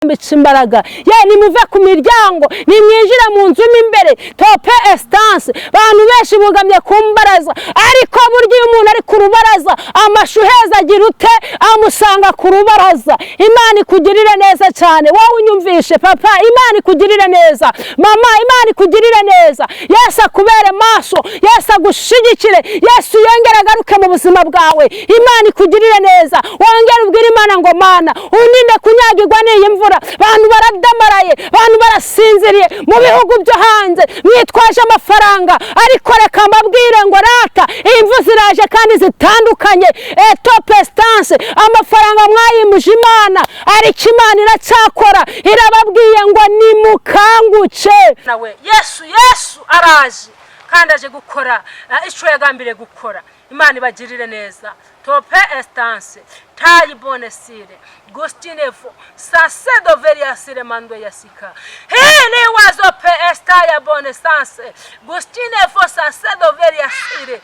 Mbitse imbaraga ye, nimuve ku miryango, nimwinjire mu nzu mo imbere. Tope esitanse, abantu benshi bugamye ku mbaraza, ariko burya iyo umuntu ari ku rubaraza, amashuheza agira ute? Amusanga ku rubaraza. Imana ikugirire neza cyane, wowe unyumvishe. Papa, Imana ikugirire neza. Mama, Imana ikugirire neza. Yesu akubere maso, Yesu agushigikire, Yesu yongere agaruke mu buzima bwawe. Imana ikugirire neza. Wongere ubwire Imana ngo: "Mana, undinde kunyagirwa n'iyi mvura." Abantu baradamaraye, abantu barasinziriye mu bihugu byo hanze, mwitwaje amafaranga, ariko reka mbabwire ngo rata, imvu ziraje kandi zitandukanye. Etopesitanse, amafaranga mwayimuje Imana, ariko Imana iracyakora, irababwiye ngo nimukanguke. Nawe Yesu, Yesu araje kandi aje gukora icyo yagambiriye gukora. Imana ibagirire neza. Tope esitanse tayi bonesire gustinevo sasedo veriasire mando yasika hili wazo pe estaya bonesanse gustinevo sasedo veriasire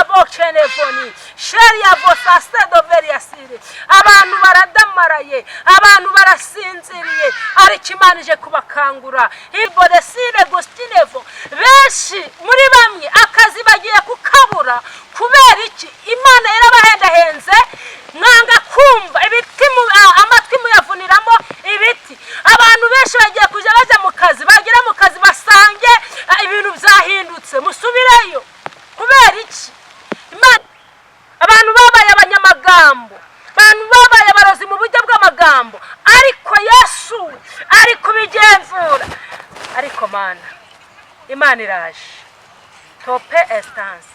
etabokenevoni sheria vo sasedo veriasire. Abantu baradamaraye, abantu barasinziriye, ariko Imana ije kubakangura. Ibonesire gustinevo, benshi muri bamwe akazi bagiye kukabura. Kubera iki? Imana yarabahendahenze, mwanga kumva. Ibiti amatwi muyavuniramo ibiti. Abantu benshi bagiye kujya bajya mu kazi, bagera mu kazi basange ibintu byahindutse, musubireyo. Kubera iki? Imana, abantu babaye abanyamagambo, abantu babaye abarozi mu buryo bw'amagambo, ariko Yesu ari kubigenzura. Ariko Mana, Imana iraje. Tope esitanse,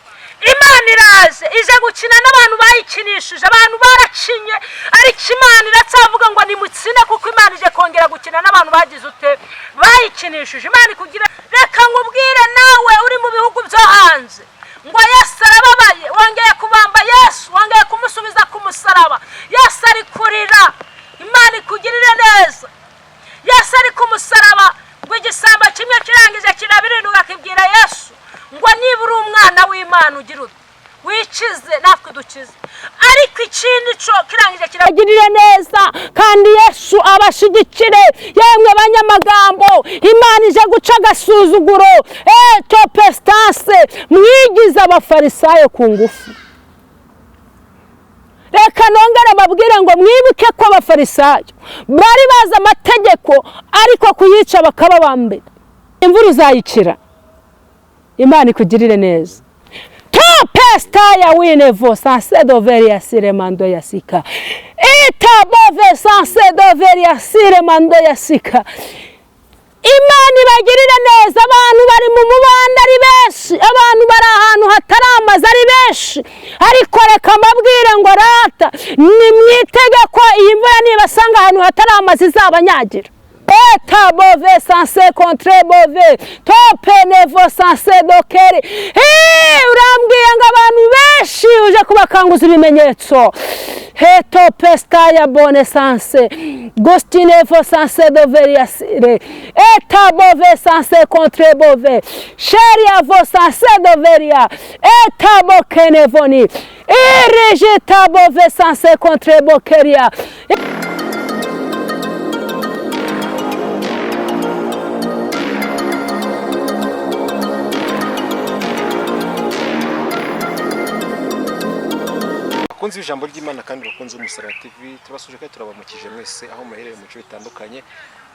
Imana iraje, ije gukina n'abantu bayikinishije. Abantu barakinye, ariko Imana iracyavuga ngo nimukine, kuko Imana ije kongera gukina n'abantu bagize ute? Bayikinishije. Imana ikugira, reka nkubwire nawe uri mu bihugu byo hanze ngo Yesu arababaye. Wongeye kubamba Yesu, wongeye kumusubiza ku musaraba. Yesu ari kurira. Imana ikugirire neza. Yesu ari ku musaraba, ngo igisambo kimwe kirangije kirabirinduka, kibwira Yesu ngo: "Niba uri umwana w'Imana, ugira ute? Wikize natwe dukize." Ariko ikindi cyo kirangije kiragirire neza, kandi Yesu abashigikire. Yemwe banyamagambo, Imana ije guca agasuzuguro. Topesitanse, mwigize abafarisayo ku ngufu. Reka nongere babwire ngo mwibuke ko abafarisayo bari bazi amategeko, ariko kuyica bakaba ba mbere. Imvura uzayikira. Imana ikugirire neza. Topestaya winevo sansedo veria sire mando yasika itabove sansedo veria sire mando yasika. Imana ibagirire neza. Abantu bari mu mubanda ari benshi, abantu bari ahantu hatari amazu ari benshi, ariko reka mbabwire ngo rata, nimwitege ko iyi mvura nibasanga ahantu hatari amazu izabanyagira. Eta bove sanse contre bove tope nevo sanse dokere. Urambwiye ngo abantu benshi uje kubakanguza ibimenyetso. Heto pestaya bone sanse gustinevo sanse doveriasire eta bove sanse contre bove sheria vo sanse doveria eta bokenevoni irigita bove sanse contre bokeria. Bakunzi b'ijambo ry'Imana kandi bakunze Umusaraba TV, turabasuje kandi turabamukije mwese aho muherereye mu bice bitandukanye,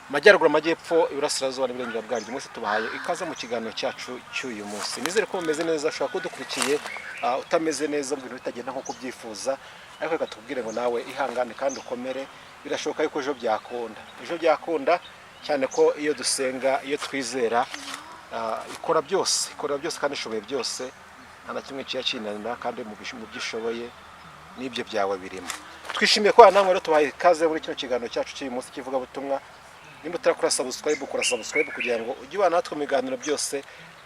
amajyaruguru, amajyepfo, iburasirazuba n'iburengera bwaryo. Mwese tubahaye ikaze mu kiganiro cyacu cy'uyu munsi. Nizere ko mumeze neza. Ushobora kuba udukurikiye utameze neza, mu bintu bitagenda nk'uko ubyifuza, ariko reka tukubwire ngo nawe ihangane kandi ukomere. Birashoboka yuko ejo byakunda, ejo byakunda cyane, ko iyo dusenga, iyo twizera, ikora byose, ikora byose kandi ishoboye byose. Nta na kimwe kiya kinanira, kandi mu byo ishoboye n'ibyo byawe birimo. Twishimiye ko namwe rero tubahaye ikaze muri kino kiganiro cyacu cy'uyu munsi cy'ivugabutumwa. Nimba utarakora subscribe, ukora subscribe kugira ngo ujye ubana natwe mu biganiro byose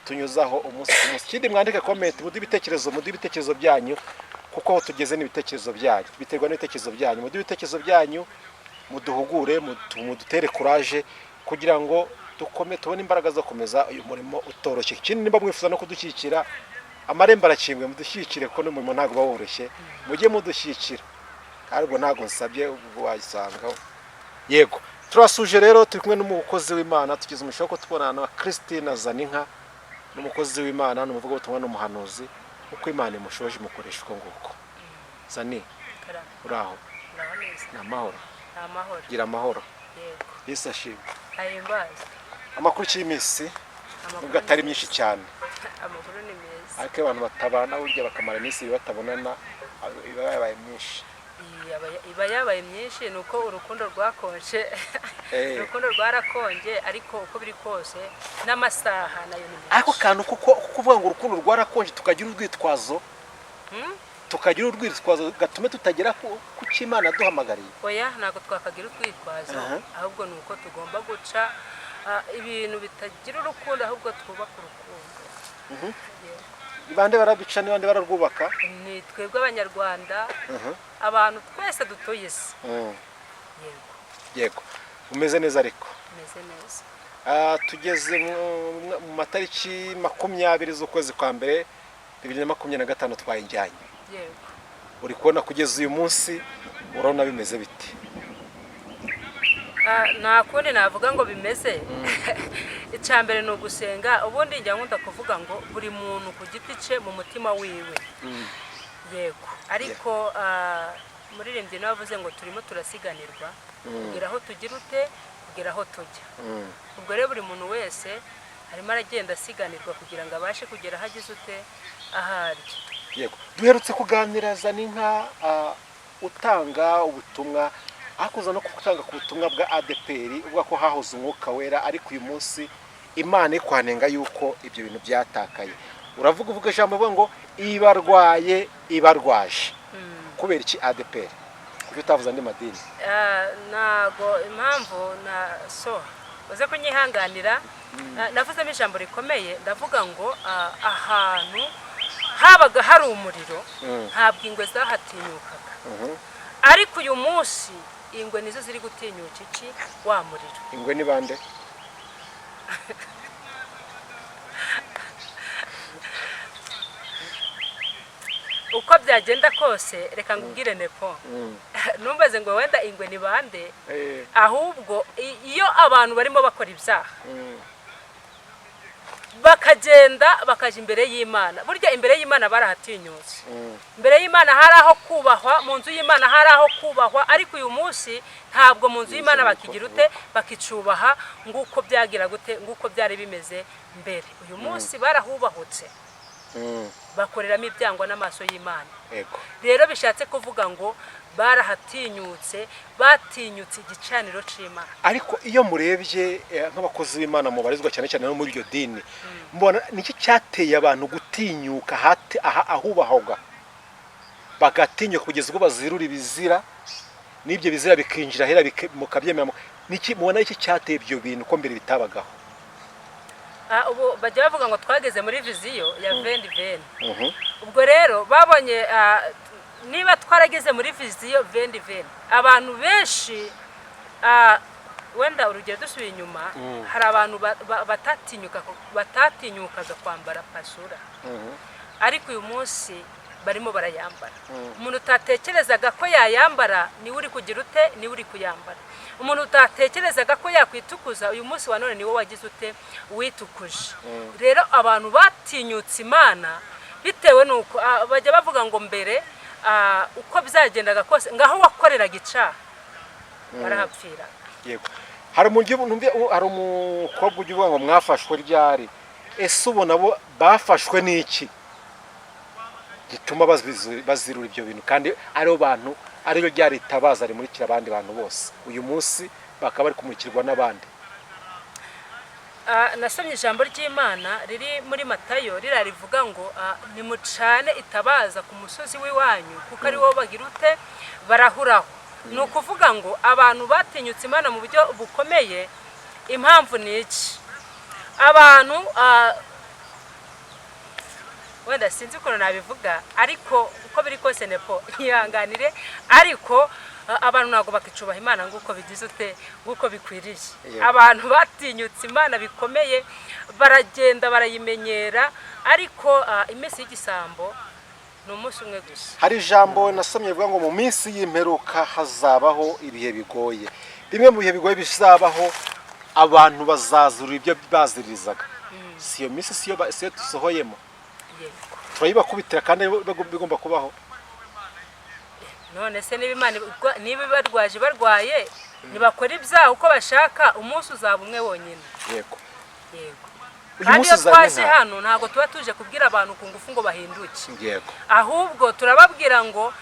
tunyuzaho umunsi ku munsi. Ikindi, mwandike comment, muduhe ibitekerezo, muduhe ibitekerezo byanyu, kuko aho tugeze n'ibitekerezo byanyu, biterwa n'ibitekerezo byanyu. Muduhe ibitekerezo byanyu, muduhugure, mudutere courage kugira ngo dukome, tubone imbaraga zo gukomeza uyu murimo utoroshye. Ikindi, nimba mwifuza no kudushyigikira, amarembo arakinguye, mudushyigikire, kuko n'umurimo ntabwo uba woroshye. Mujye mudushyigikira, kandi ubwo ntabwo nsabye, ubwo wayisanga. Yego. Turasuje rero, turi kumwe n'umukozi w'Imana. Tugize umugisha wo tubonana na Christine Zaninka, n'umukozi w'Imana, ni umuvugabutumwa n'umuhanuzi. Uko Imana imushoje imukoresha uko nguko. Zani, Karame. uraho? Uraho neza. Ni amahoro? Ni amahoro. Gira amahoro. Yego. Yesu ashimwe. Ahimbaze. Amakuru y'iminsi, Amakuru nubwo atari ni myinshi cyane? Amakuru ni meza. Ariko iyo abantu batabana burya bakamara iminsi 2 batabonana, iba yabaye myinshi. Iyi iba yabaye myinshi, ni uko urukundo rwakonje. Urukundo rwarakonje, ariko uko biri kose n'amasaha nayo ni menshi. Ariko kantu kuko kuvuga ngo urukundo rwarakonje, tukagira urwitwazo, tukagira urwitwazo gatume tutagera ku cyo Imana yaduhamagariye. Oya, ntabwo twakagira urwitwazo. Ahubwo ni uko tugomba guca ibintu bitagira urukundo, ahubwo twubaka urukundo. Yego. Ni bande barabica? Ni bande bararwubaka? Ni twebwe Abanyarwanda, abantu twese dutuye isi. Yego. Yego, umeze neza ariko? Tumeze neza. Tugeze mu matariki 20 z'ukwezi kwa mbere 2025, twayijyanye. Yego. Uri kubona kugeza uyu munsi, urabona bimeze bite? Nta kundi navuga ngo bimeze. Icya mbere ni ugusenga. Ubundi njya nkunda kuvuga ngo buri muntu ku giti cye, mu mutima wiwe. Yego, ariko muririmbyi nawe avuze ngo turimo turasiganirwa kugera aho tugira ute, kugera aho tujya. Ubwo rero buri muntu wese arimo aragenda asiganirwa kugira ngo abashe kugera aho agize ute, ahari. Yego, duherutse kuganira, Zaninka, utanga ubutumwa, ariko uza no gutanga ku butumwa bwa ADEPR, uvuga ko hahoze Umwuka Wera, ariko uyu munsi Imana ikwanenga yuko ibyo bintu byatakaye. Uravuga, uvuga ijambo uvuga ngo ibarwaye, ibarwaje. Kubera iki ADEPR? Kuki utavuze andi madini? Ntago impamvu na so uze kunyihanganira. Navuzemo ijambo rikomeye, ndavuga ngo ahantu habaga hari umuriro ntabwo ingwe zahatinyukaga, ariko uyu munsi ingwe nizo ziri gutinyuka iki wa muriro. Ingwe ni bande? Uko byagenda kose, reka ngubwire nepo, numbaze ngo wenda ingwe ni bande, ahubwo iyo abantu barimo bakora ibyaha bakagenda bakajya imbere y'Imana, burya imbere y'Imana barahatinyutse. Imbere y'Imana hari aho kubahwa, mu nzu y'Imana hari aho kubahwa, ariko uyu munsi ntabwo mu nzu y'Imana bakigira ute, bakicubaha nguko byagira gute, nguko byari bimeze mbere. Uyu munsi barahubahutse, bakoreramo ibyangwa n'amaso y'Imana. Rero bishatse kuvuga ngo barahatinyutse, batinyutse igicaniro cy'Imana. Ariko iyo murebye nk'abakozi b'Imana mubarizwa cyane cyane no muri iryo dini, mbona niki cyateye abantu gutinyuka aha ahubahwaga, bagatinyuka kugeza ubwo bazirura ibizira, n'ibyo bizira bikinjira ahera, mukabyemera? Niki mubona, iki cyateye ibyo bintu ko mbere bitabagaho? Ubu bajya bavuga ngo twageze muri vision ya 2020. Ubwo rero babonye niba twarageze muri vision 2020, abantu benshi, wenda urugero dusubiye inyuma, hari abantu batatinyukaga kwambara pasura, ariko uyu munsi barimo barayambara. Umuntu utatekerezaga ko yayambara niwe uri kugira ute, niwe uri kuyambara. Umuntu utatekerezaga ko yakwitukuza, uyu munsi wa none niwe wagize ute, witukuje. Rero abantu batinyutse Imana bitewe n'uko bajya bavuga ngo mbere uko byagendaga kose, ngaho wakoreraga icaha barahapfira. Yego, hari umukobwa ujya uvuga ngo mwafashwe ryari? Ese ubona bo bafashwe n'iki gituma bazirura ibyo bintu, kandi aribo bantu ariyo ryari itabaza rimurikira abandi bantu bose, uyu munsi bakaba bari kumurikirwa n'abandi? Nasomye ijambo ry'Imana riri muri Matayo, ririya rivuga ngo nimucane itabaza ku musozi w'iwanyu, kuko ari wo bagira ute, barahuraho. Ni ukuvuga ngo abantu batinyutse Imana mu buryo bukomeye. Impamvu ni iki? Abantu wenda sinzi ukuntu nabivuga, ariko uko biri kose nepo ntihanganire, ariko abantu ntabwo bakicubaha Imana nguko bigize ute, nguko bikwiriye. Abantu batinyutse Imana bikomeye, baragenda barayimenyera, ariko iminsi y'igisambo ni umunsi umwe gusa. Hari ijambo nasomye rivuga ngo mu minsi y'imperuka hazabaho ibihe bigoye. Bimwe mu bihe bigoye bizabaho, abantu bazazura ibyo baziririzaga. Si iyo minsi, si yo dusohoyemo? Yego. Turayibakubitira kandi bigomba kubaho. None se niba Imana niba barwaje, barwaye, ntibakora ibyaha uko bashaka, umunsi uzaba umwe wonyine. Yego. Yego. Uyu Kandi munsi iyo uzanye twaje nka hano, ntabwo tuba tuje kubwira abantu ku ngufu ngo bahinduke, ahubwo turababwira ngo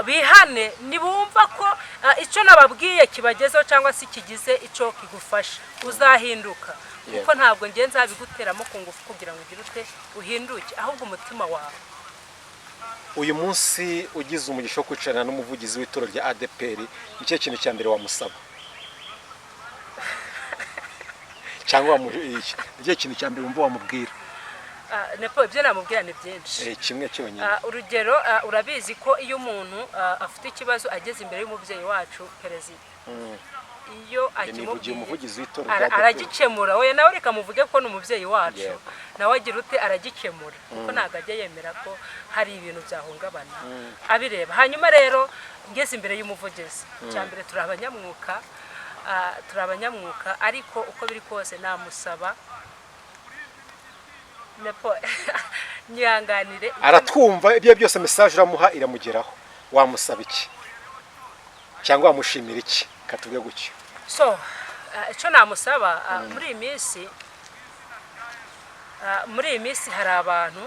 bihane. Nibumva ko icyo nababwiye kibagezeho cyangwa se kigize icyo kigufasha, uzahinduka, kuko ntabwo ngiye nzabiguteramo ku ngufu kugira ngo ugire ute, uhinduke, ahubwo umutima wawe. Uyu munsi ugize umugisha wo kwicarana n'umuvugizi w'itorero rya ADEPR, ni cyo kintu cya mbere wamusaba cyangwa ni cyo kintu cya mbere wumva wamubwira? Nepo, ibyo namubwira ni byinshi. Kimwe cyonyine. Urugero, urabizi ko iyo umuntu afite ikibazo ageze imbere y'umubyeyi wacu perezida, iyo Nivugiye akimubwiye umuvugizi w'itorero rya ADEPR. Aragikemura. We nawe reka muvuge ko ni umubyeyi wacu. Nawe agira ute? Aragikemura, kuko ntabwo ajya yemera ko hari ibintu byahungabana abireba. Hanyuma rero ngeze imbere y'umuvugizi, icya mbere, turi abanyamwuka, turi abanyamwuka, ariko uko biri kose namusaba, Nepo, nyihanganire. Aratwumva ibyo byose, message uramuha iramugeraho. Wamusaba iki cyangwa wamushimira iki? Katuvuge gutyo. So icyo namusaba, muri iyi minsi hari abantu,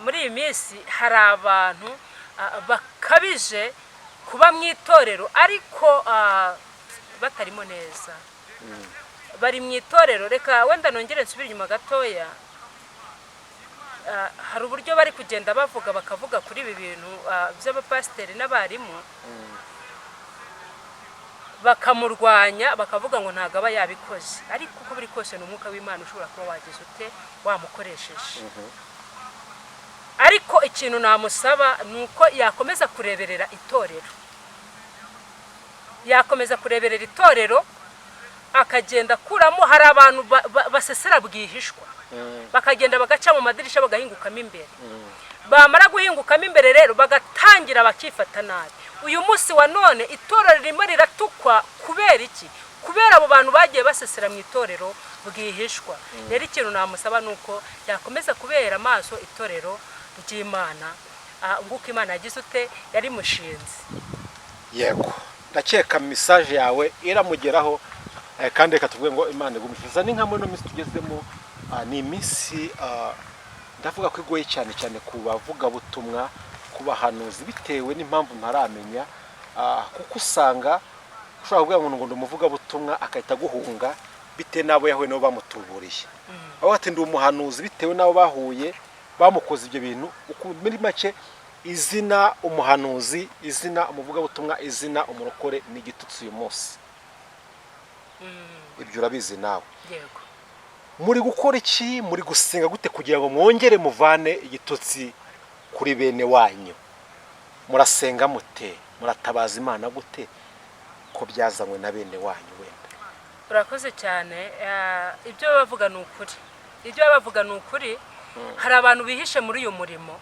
muri iyi minsi hari abantu bakabije kuba mu itorero, ariko batarimo neza, bari mu itorero. Reka wenda nongere nsubire inyuma gatoya. Hari uburyo bari kugenda bavuga, bakavuga kuri ibi bintu by'abapasiteri n'abarimu, bakamurwanya, bakavuga ngo ntabwo aba yabikoze, ariko uko biri kose ni umwuka w'Imana ushobora kuba wagize ute, wamukoresheje. Ariko ikintu namusaba ni uko yakomeza kureberera itorero, yakomeza kureberera itorero, akagenda akuramo. Hari abantu basesera bwihishwa, bakagenda bagaca mu madirisha, bagahingukamo imbere. Bamara guhingukamo imbere rero, bagatangira bakifata nabi. Uyu munsi wa none itorero ririmo riratukwa kubera iki? Kubera abo bantu bagiye basesera mu itorero bwihishwa. Rero ikintu namusaba ni uko yakomeza kubera amaso itorero ry'Imana, nguko Imana yagize ute, yarimushinze. Yego, ndakeka message yawe iramugeraho, kandi reka tuvuge ngo Imana igumisha. Ni nka muri ino minsi tugezemo, ni iminsi, ndavuga ko igoye cyane cyane ku bavugabutumwa, ku bahanuzi, bitewe n'impamvu ntaramenya, kuko usanga ushobora kubwira umuntu ngo ndi umuvugabutumwa, agahita aguhunga bitewe n'abo yahuye nabo bamutuburiye, aho ati ndi umuhanuzi, bitewe n'abo bahuye bamukoze ibyo bintu. Muri make, izina umuhanuzi, izina umuvugabutumwa, izina umurokore ni igitutsi uyu munsi. Ibyo urabizi nawe. Yego. Muri gukora iki, muri gusenga gute kugira ngo mwongere muvane igitutsi kuri bene wanyu? Murasenga mute? Muratabaza Imana gute ko byazanywe na bene wanyu wenda? Urakoze cyane. Ibyo baba bavuga ni ukuri, ibyo baba bavuga ni ukuri. Hari abantu bihishe muri uyu murimo,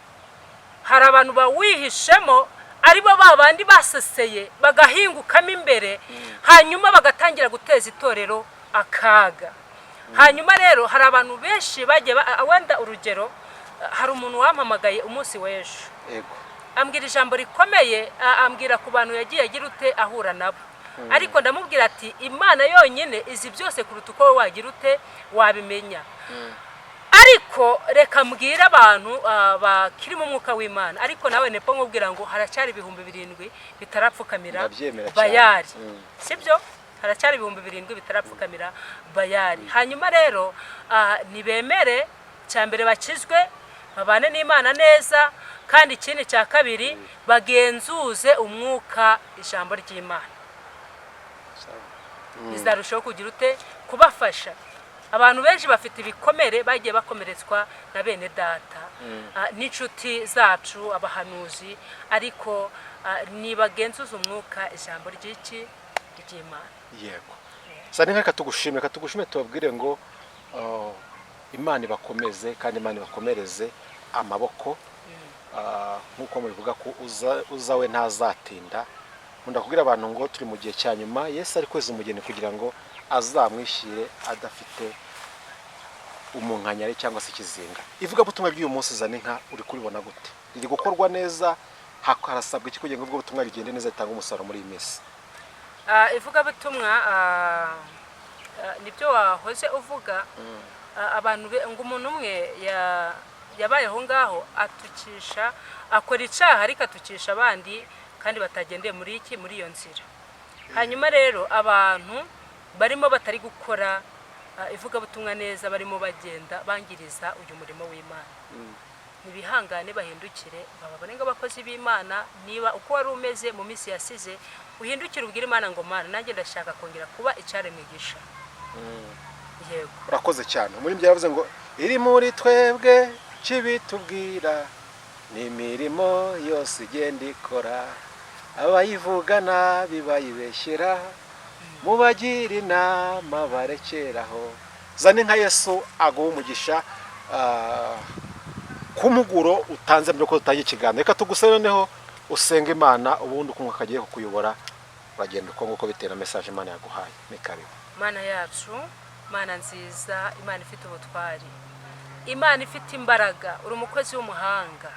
hari abantu bawihishemo, aribo ba bandi baseseye bagahingukamo imbere, hanyuma bagatangira guteza itorero akaga. Hanyuma rero hari abantu benshi bagiye wenda urugero, hari umuntu wampamagaye umunsi w'ejo, ambwira ijambo rikomeye, ambwira ku bantu yagiye agira ute, ahura nabo, ariko ndamubwira ati Imana yonyine izi byose kuruta uko wowe wagira ute, wabimenya. Ariko reka mbwire abantu bakiri mu mwuka w'Imana, ariko nawe Nepo, nkubwira ngo haracyari 7000 bitarapfukamira Ndabyemera cyane. Bayari. Sibyo? Haracyari 7000 bitarapfukamira Bayari. Hanyuma rero nibemere, cya mbere bakizwe, babane n'Imana neza, kandi ikindi cya kabiri bagenzuze umwuka ijambo ry'Imana, bizarushaho kugira ute, kubafasha. Abantu benshi bafite ibikomere, bagiye bakomeretswa na bene data, n'inshuti zacu abahanuzi, ariko nibagenzuza umwuka ijambo ry'iki, ry'Imana. Yego, sani, reka tugushime, reka tugushime, tubabwire ngo Imana ibakomeze kandi Imana ibakomereze amaboko. Nk'uko mubivuga ko uza we ntazatinda. Nkunda kubwira abantu ngo turi mu gihe cya nyuma, Yesu ari kweza umugeni kugira ngo azamwishyire adafite umunkanyari cyangwa se ikizinga. Ivugabutumwa ry'uyu munsi, zana inka, uri kuribona gute? Riri gukorwa neza? Harasabwa iki kugira ngo ivugabutumwa rigende neza, ritange umusaruro muri iyi minsi? Ivugabutumwa, nibyo wahoze uvuga. Abantu ngo umuntu umwe yabaye aho ngaho atukisha, akora icyaha ariko atukisha abandi kandi batagendeye muri iki, muri iyo nzira. Hanyuma rero abantu barimo batari gukora ivugabutumwa neza, barimo bagenda bangiriza uyu murimo w'Imana. Nibihangane, bahindukire, bababone nk'abakozi b'Imana. Niba uko wari umeze mu minsi yasize, uhindukire ubwire Imana ngo: "Mana, nanjye ndashaka kongera kuba icyaremwe gisha." Yego. Urakoze cyane. Umuririmbyi yaravuze ngo iri muri twebwe kibitubwira ni imirimo yose igenda ikora, abayivuga nabi bayibeshyera, mubagira inama barekeraho. Zana inka, Yesu aguha umugisha ku mpuguro utanze mbere ko dutangira ikiganiro. Reka tugusabe noneho usenga Imana, ubundi ukumva kagiye kukuyobora, uragenda uko nguko bitewe na message Imana yaguhaye. Ni karibu. Mana yacu, Mana nziza, Imana ifite ubutwari, Imana ifite imbaraga, uri umukozi w'umuhanga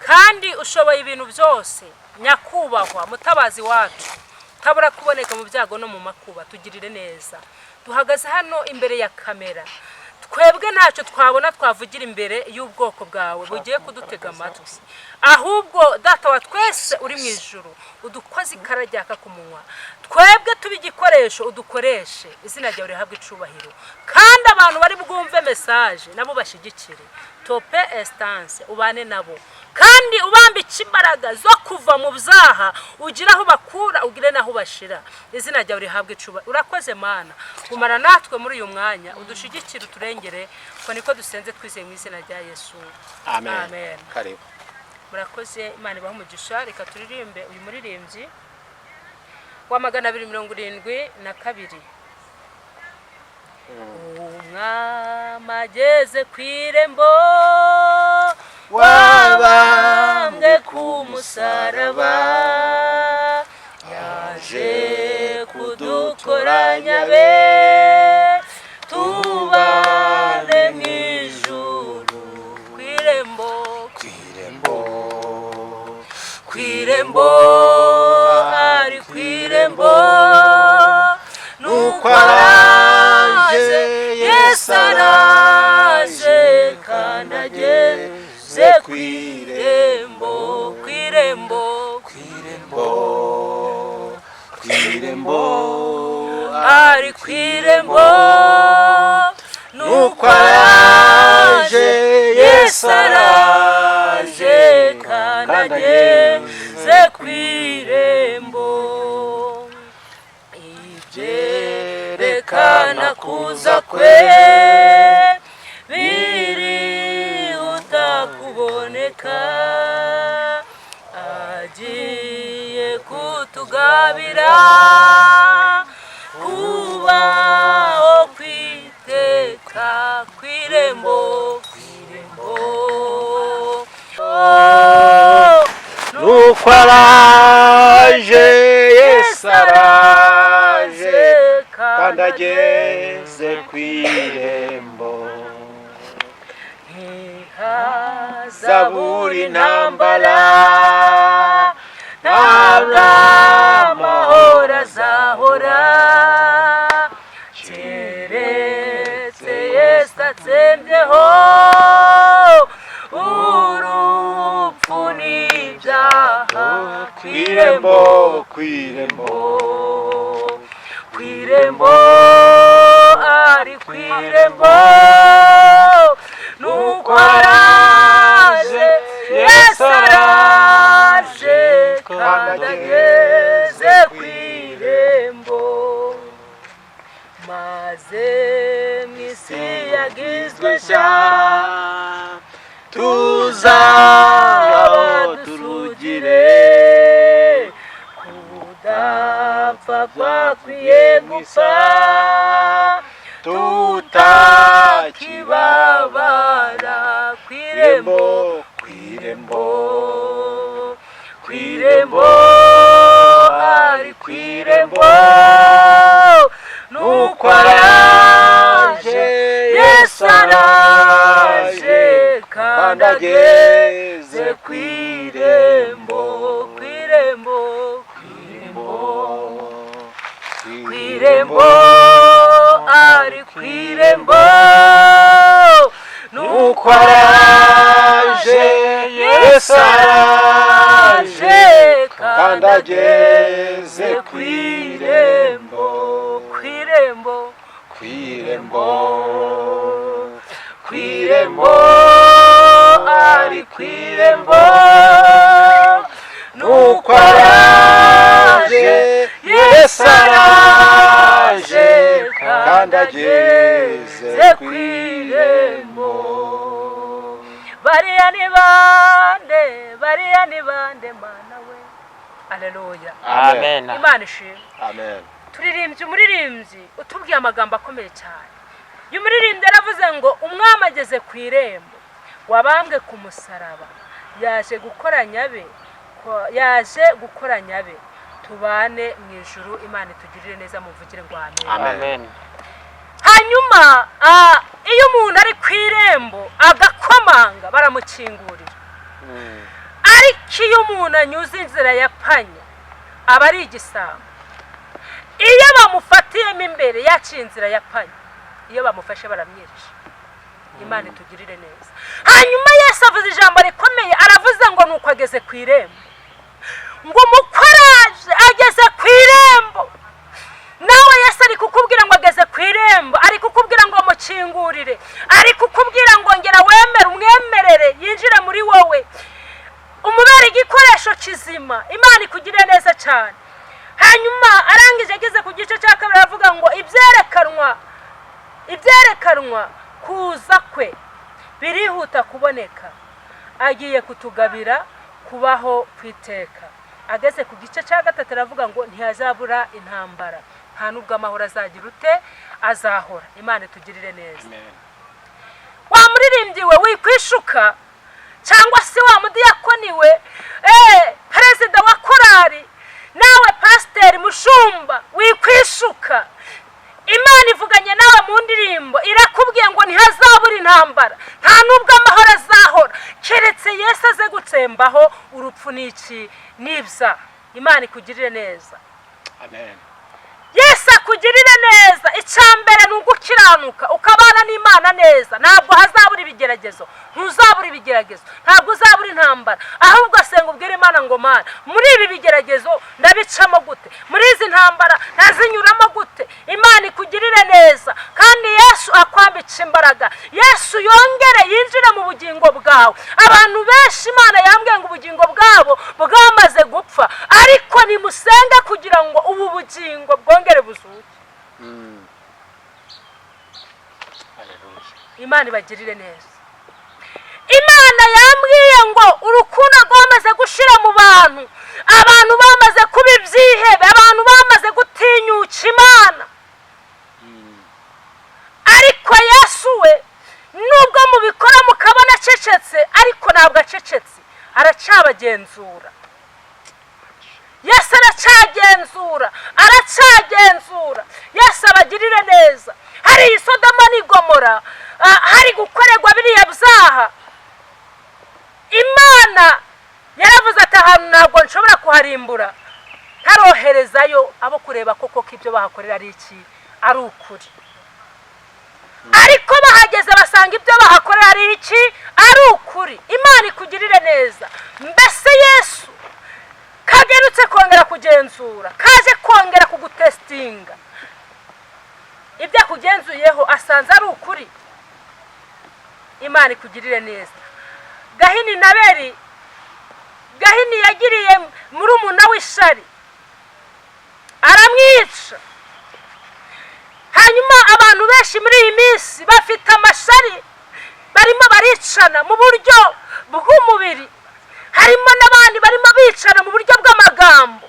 kandi ushoboye ibintu byose. Nyakubahwa mutabazi wacu utabura kuboneka mu byago no mu makuba, tugirire neza. Duhagaze hano imbere ya kamera, twebwe ntacyo twabona twavugira imbere y'ubwoko bwawe bugiye kudutega amatwi. Ahubwo Data wa twese uri mu ijuru, udukoze ikara ryaka ku munwa, twebwe tube igikoresho udukoreshe, izina ryawe rihabwe icubahiro. Kandi abantu bari bwumve message nabo bashyigikire Tope Esitanse, ubane nabo kandi ubambike imbaraga zo kuva mu byaha, ugire aho bakura, ugire n'aho ubashira, izina ryawe rihabwe icubahiro. Urakoze Mana kumara natwe muri uyu mwanya, udushigikire, uturengere, ko niko dusenze twizeye mu izina rya Yesu. Amen. Amen. Karibu. Murakoze, Imana ibahe umugisha. Reka turirimbe uyu muririmbyi wa 272: "Umwami ageze ku irembo, wabambwe ku musaraba, yaje kudukoranya be, tubane mu ijuru." Ku irembo, ku irembo, ku irembo, ari ku irembo, nuko araje, Yesu araje kandi ageze ku irembo, ku irembo, ku irembo, ku irembo, ari ku irembo, nuko araje, Yesu araje kandi ageze ku irembo." Ibyerekana kuza kwe birihuta kuboneka, agiye kutugabira kubaho kwiteka. Ku irembo, ku irembo, Nuko araje, Yesu araje kandi ageze ku irembo. Ntihazabura intambara, ntabwo amahoro azahora, keretse Yesu atsembyeho urupfu n'ibyaha. Ku irembo, ku irembo, ku irembo, ari ku irembo, nuko araje, Yesu araje kandi ageze ku irembo. Maze mu isi yagizwe nshya tuzabaho turugire kudapfa kwakwiye gupfa, tutakibabara. tutakibabara. Ku irembo, ku irembo. irembo, ku irembo, ari ku irembo, nuko araje, Yesu araje, kandi ageze ku irembo, ku irembo, ku irembo, ku irembo, ari ku irembo, nuko araje, Yesu araje, kandi ageze ku irembo, ku irembo, ku irembo, ku irembo, ari ku irembo, nuko araje, Yesu araje, kandi ageze ku irembo. Bariya ni bande? Bariya ni bande, Mana we? Aleluya! Amen. Imana ishimwe. Amen. Turirimbye umuririmbyi utubwiye amagambo akomeye cyane. Uyu muririmbyi yaravuze ngo umwami ageze ku irembo, wabambwe ku musaraba, yaje gukoranya be, yaje gukoranya be tubane mu ijuru. Imana itugirire neza, muvugire ngo amen. Amen. Hanyuma iyo umuntu ari ku irembo agakomanga, baramukingurira. Ariko iyo umuntu anyuze inzira ya panya, aba ari igisambo. Iyo bamufatiyemo imbere yaciye inzira ya panya, iyo bamufashe baramwica. Imana itugirire neza. Hanyuma Yesu avuze ijambo rikomeye, aravuze ngo nuko ageze ku irembo, ngo umukwe araje, ageze ku irembo. Nawe Yesu ari kukubwira ngo ageze ku irembo, ari kukubwira ngo mukingurire, ari kukubwira ngo ngera wemere, umwemerere yinjire muri wowe, umubere igikoresho kizima. Imana ikugirire neza cyane. Hanyuma arangije ageze ku gice cya kabiri, aravuga ngo ibyerekanwa kuza kwe birihuta kuboneka, agiye kutugabira kubaho ku iteka. Ageze ku gice cya gatatu, aravuga ngo ntihazabura intambara, nta n'ubwo amahoro azagira ute, azahora. Imana itugirire neza. Amen. Wa muririmbyi we, wikwishuka, cyangwa se wa mudiyakoni we, perezida wa korari, nawe pasiteri, mushumba, wikwishuka. Imana ivuganye nawe mu ndirimbo, irakubwiye ngo ntihazabura intambara, nta n'ubwo amahoro azahora, keretse Yesu aze gutsembaho urupfu n'iki n'ibyaha. Imana ikugirire neza. Amen. Yesu akugirire neza. Icya mbere ni ugukiranuka, ukabana n'Imana neza. Ntabwo hazabura ibigeragezo, ntuzabura ibigeragezo, ntabwo uzabura intambara. Ahubwo senga, ubwire Imana ngo: "Mana, muri ibi bigeragezo ndabicamo gute? Muri izi ntambara ntazinyuramo gute?" Imana ikugirire neza, kandi Yesu akwambike imbaraga, Yesu yongere yinjire mu bugingo bwawe. Abantu benshi Imana yambwiye ngo ubugingo bwabo bwamaze gupfa, ariko nimusenge kugira ngo ubu bugingo bwongere buzuke. Haleluya. Imana ibagirire neza. Imana yambwiye ngo urukundo rwamaze gushira mu bantu, abantu bamaze kuba ibyihebe, abantu bamaze gutinyuka Imana. Ariko Yesu we, nubwo mubikora mukabona acecetse, ariko ntabwo acecetse, aracyabagenzura. Yesu aracyagenzura, aracyagenzura. Yesu abagirire neza. Hari i Sodoma n'i Gomora, hari gukorerwa biriya byaha, Imana yaravuze ati: "Ahantu ntabwo nshobora kuharimbura ntaroherezayo abo kureba koko ko ibyo bahakorera ari iki, ari ukuri." Ariko bahageze basanga ibyo bahakorera ari iki, ari ukuri. Imana ikugirire neza. Mbese Yesu kagerutse kongera kugenzura, kaje kongera kugutesitinga, ibyo akugenzuyeho asanze ari ukuri? Imana ikugirire neza. Gahini na Beri, Gahini yagiriye murumuna w'ishari, aramwica. Hanyuma abantu benshi muri iyi minsi bafite amashari, barimo baricana mu buryo bw'umubiri, harimo n'abandi barimo bicana mu buryo bw'amagambo.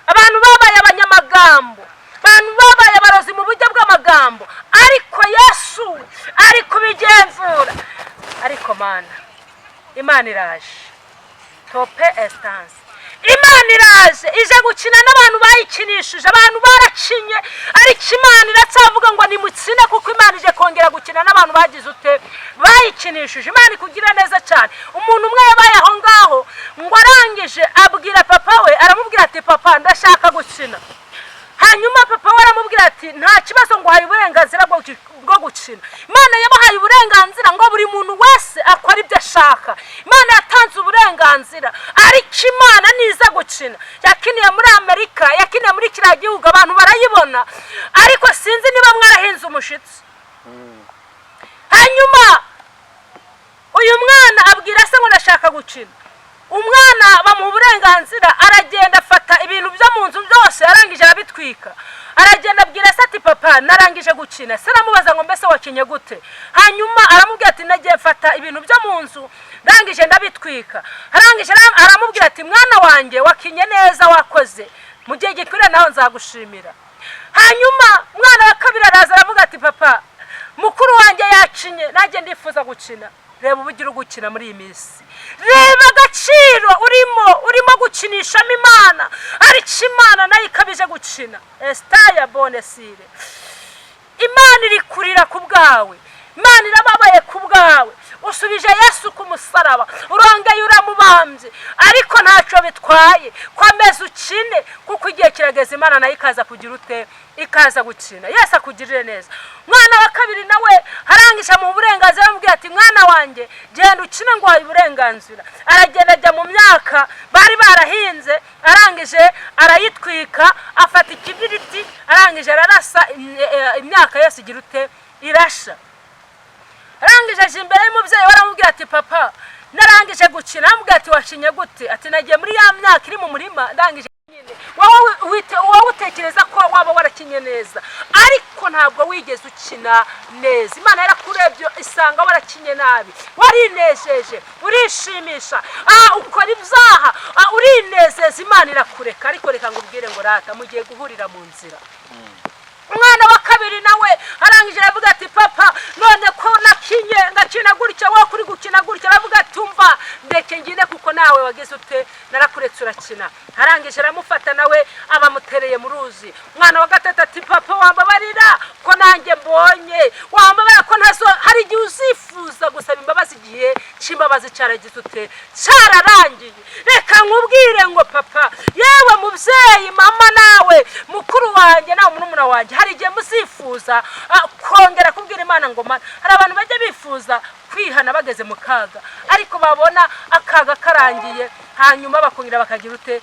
Abantu babaye abanyamagambo, abantu babaye abarozi mu buryo bw'amagambo. Ariko Yesu ari kubigenzura. Ariko Mana, Imana iraje, tope esitanse. Imana iraje, ije gukina n'abantu bayikinishije. Abantu barakinye, ariko Imana iracyavuga ngo nimukine, kuko Imana ije kongera gukina n'abantu bagize ute? Bayikinishije. Imana ikugira neza cyane. Umuntu umwe yabaye aho ngaho, ngo arangije abwira papa we, aramubwira ati: "Papa, ndashaka gukina." Hanyuma papa we aramubwira ati: "Nta kibazo, ngo uhaye uburenganzira bwo gukina." Imana yabahaye uburenganzira ngo buri muntu wese akore ibyo ashaka. Imana yatanze uburenganzira, ariko Imana niza gukina. Yakiniye muri Amerika, yakiniye muri kiriya gihugu, abantu barayibona, ariko sinzi niba mwarahinze umushitsi. Hanyuma uyu mwana abwira se ngo: "Ndashaka gukina." Umwana bamuha uburenganzira, aragenda afata ibintu byo mu nzu byose, arangije arabitwika. Aragenda abwira se ati: "Papa, narangije gukina." Se aramubaza ngo: "Mbese wakinye gute?" Hanyuma aramubwira ati: "Nagiye mfata ibintu byo mu nzu, ndangije ndabitwika." Arangije aramubwira ati: "Mwana wanjye, wakinye neza, wakoze. Mu gihe gikwiriye nawe nzagushimira." Hanyuma umwana wa kabiri araza, aravuga ati: "Papa, mukuru wanjye yakinye, nanjye ndifuza gukina." Reba uburyo uri gukina muri iyi minsi, reba agaciro urimo gukinishamo Imana, ariko Imana nayo ikabije gukina. Esitaya bonesire, Imana iri kurira ku bwawe, Imana irababaye ku bwawe. Usubije Yesu ku musaraba, urongeye uramubambye, ariko ntacyo bitwaye. Komeza ukine, kuko igihe kirageze Imana nayo ikaza kugira ute? Ikaza gukina. Yesu akugirire neza. Umwana wa kabiri nawe arangije mu burenganzira, aramubwira ati: "Mwana wanjye, genda ukine, ngo wahaye uburenganzira." Aragenda ajya mu myaka bari barahinze, arangije arayitwika, afata ikibiriti, arangije ararasa imyaka yose, igira ute? Irasha. Arangije aje imbere y'umubyeyi we, aramubwira ati: "Papa, narangije gukina." Aramubwira ati: "Wakinye gute?" Ati: "Nagiye muri ya myaka iri mu murima, ndangije nyine." Wowe utekereza ko waba warakinye neza, ariko ntabwo wigeze ukina neza. Imana yarakurebye isanga warakinye nabi. Warinejeje, urishimisha, ukora ibyaha, urinezeza, Imana irakureka. Ariko reka ngubwire ngo rata mugiye guhurira mu nzira. Umwana wa kabiri nawe arangije aravuga ati: "Papa, none ko nakinye ngakina gutya, wowe kuri gukina gutya?" Aravuga ati: "Umva, ndeke ngine, kuko nawe wagize ute? Narakuretse urakina." Arangije aramufata, nawe abamutereye mu ruzi. Umwana wa gatatu ati: "Papa, wambabarira ko nanjye mbonye, wambabarira ko ntazo." Hari igihe uzifuza gusaba imbabazi igihe cy'imbabazi cyaragize ute? Cyararangiye. Reka nkubwire ngo papa, yewe mubyeyi, mama, nawe mukuru wanjye, nawe murumuna wanjye, hari igihe muzifuza kongera kubwira Imana ngo Mana. Hari abantu bajya bifuza kwihana bageze mu kaga, ariko babona akaga karangiye, hanyuma bakongera bakagira ute?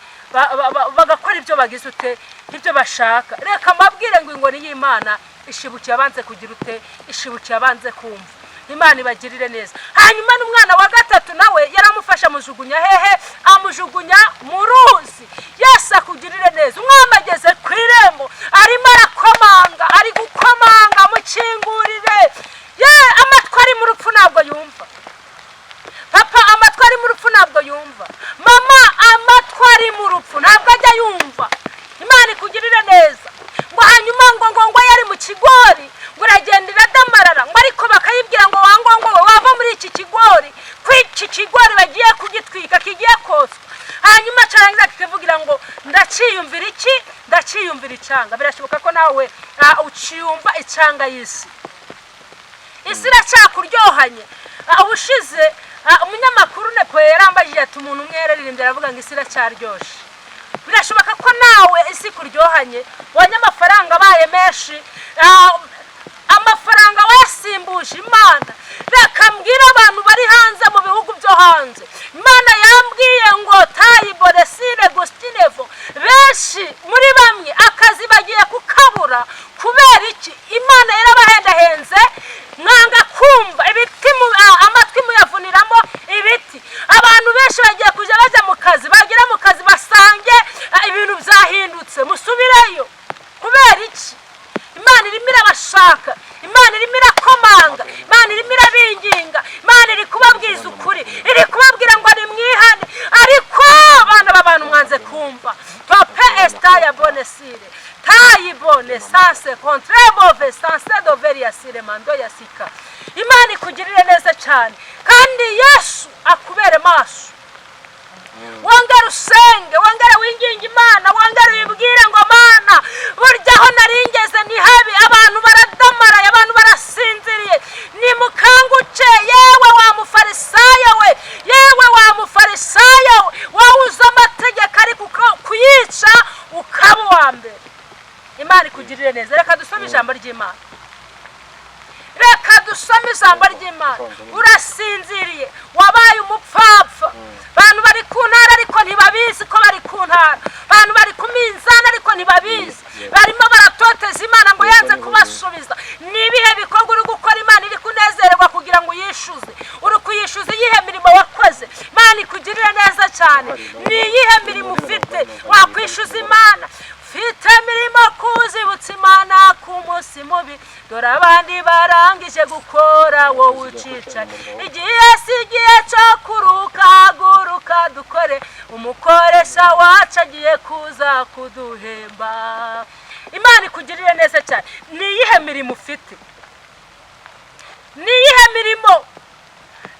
Bagakora ibyo bagize ute? Ibyo bashaka. Reka mbabwire ngo inkoni y'Imana ishibukiye abanze kugira ute? Ishibukiye abanze kumva. Imana ibagirire neza. Hanyuma n'umwana wa gatatu nawe yaramufashe, amujugunya hehe? Amujugunya mu ruzi. Yesu akugirire neza. Umwami ageze ku irembo, arimo arakomanga, ari gukomanga: "Mukingurire." Ye, amatwi ari mu rupfu ntabwo yumva. Papa, amatwi ari mu rupfu ntabwo yumva. Mama, amatwi ari mu rupfu ntabwo ajya yumva. Imana ikugirire neza. Ngo hanyuma ngo yari mu kigori, ngo iragenda iradamarara, ngo ariko bakayibwira ngo: "Wango ngo wava muri iki kigori, ko iki kigori bagiye kugitwika, kigiye kotswa." Hanyuma cyarangiza kikavugira ngo: "Ndaciyumvira iki? Ndaciyumvira icanga." Birashoboka ko nawe uciyumva icanga y'isi. Isi iracyakuryohanye. Ubushize umunyamakuru Nepo yarambajije ati: "Umuntu umwe yararirimbye aravuga ngo isi iracyaryoshe." Birashoboka ko nawe isi kuryohanye, ubonye amafaranga abaye menshi, amafaranga wayasimbuje Imana. Reka mbwire abantu bari hanze, mu bihugu byo hanze, Imana yambwiye ngo tayi boresire gustinevo, benshi muri bamwe akazi bagiye kukabura. Kubera iki? Imana yarabahendahenze, mwanga kumva. Ibiti amatwi muyavuniramo ibiti. Abantu benshi bagiye kujya bajya mu kazi, bagera mu kazi basange ibintu byahindutse, musubireyo. Kubera iki? Imana irimo irabashaka, Imana irimo irakomanga, Imana irimo irabinginga, Imana iri kubabwiza ukuri, iri kubabwira ngo nimwihane, ariko abana b'abantu mwanze kumva. Tope esitaya bonesire tayi. Tayibone sanse kontrebove sanse doveri sire mando ya sika. Imana ikugirire neza cyane, kandi Yesu akubere maso. Wongere usenge, wongere winginge Imana, wongere uyibwire ngo: "Mana, burya aho naringeze ni habi, abantu baradamaraye, abantu barasinziriye, nimukanguke." Yewe wa mufarisayo we, yewe wa mufarisayo we, wowe uzi amategeko ariko kuyica ukaba uwa mbere. Imana ikugirire neza. Reka dusome ijambo ry'Imana, reka dusome ijambo ry'Imana. Urasinziriye, wabaye umupfapfa. Abantu bari ku ntara ariko ntibabizi ko bari ku ntara. Abantu bari ku minzani ariko ntibabizi. Barimo baratoteza Imana ngo yanze kubasubiza. Ni ibihe bikorwa uri gukora Imana iri kunezererwa kugira ngo uyishyuze? Uri kuyishyuza iyihe mirimo wakoze? Imana ikugirire neza cyane. Ni iyihe mirimo ufite wakwishyuza Imana? Mfite mirimo kuzibutsa Imana ku munsi mubi. Dore abandi barangije gukora, wowe ucicaye. Igihe si igihe cyo kuruka, haguruka dukore, umukoresha wacu agiye kuza kuduhemba. Imana ikugirire neza cyane. Ni iyihe mirimo ufite? Ni iyihe mirimo?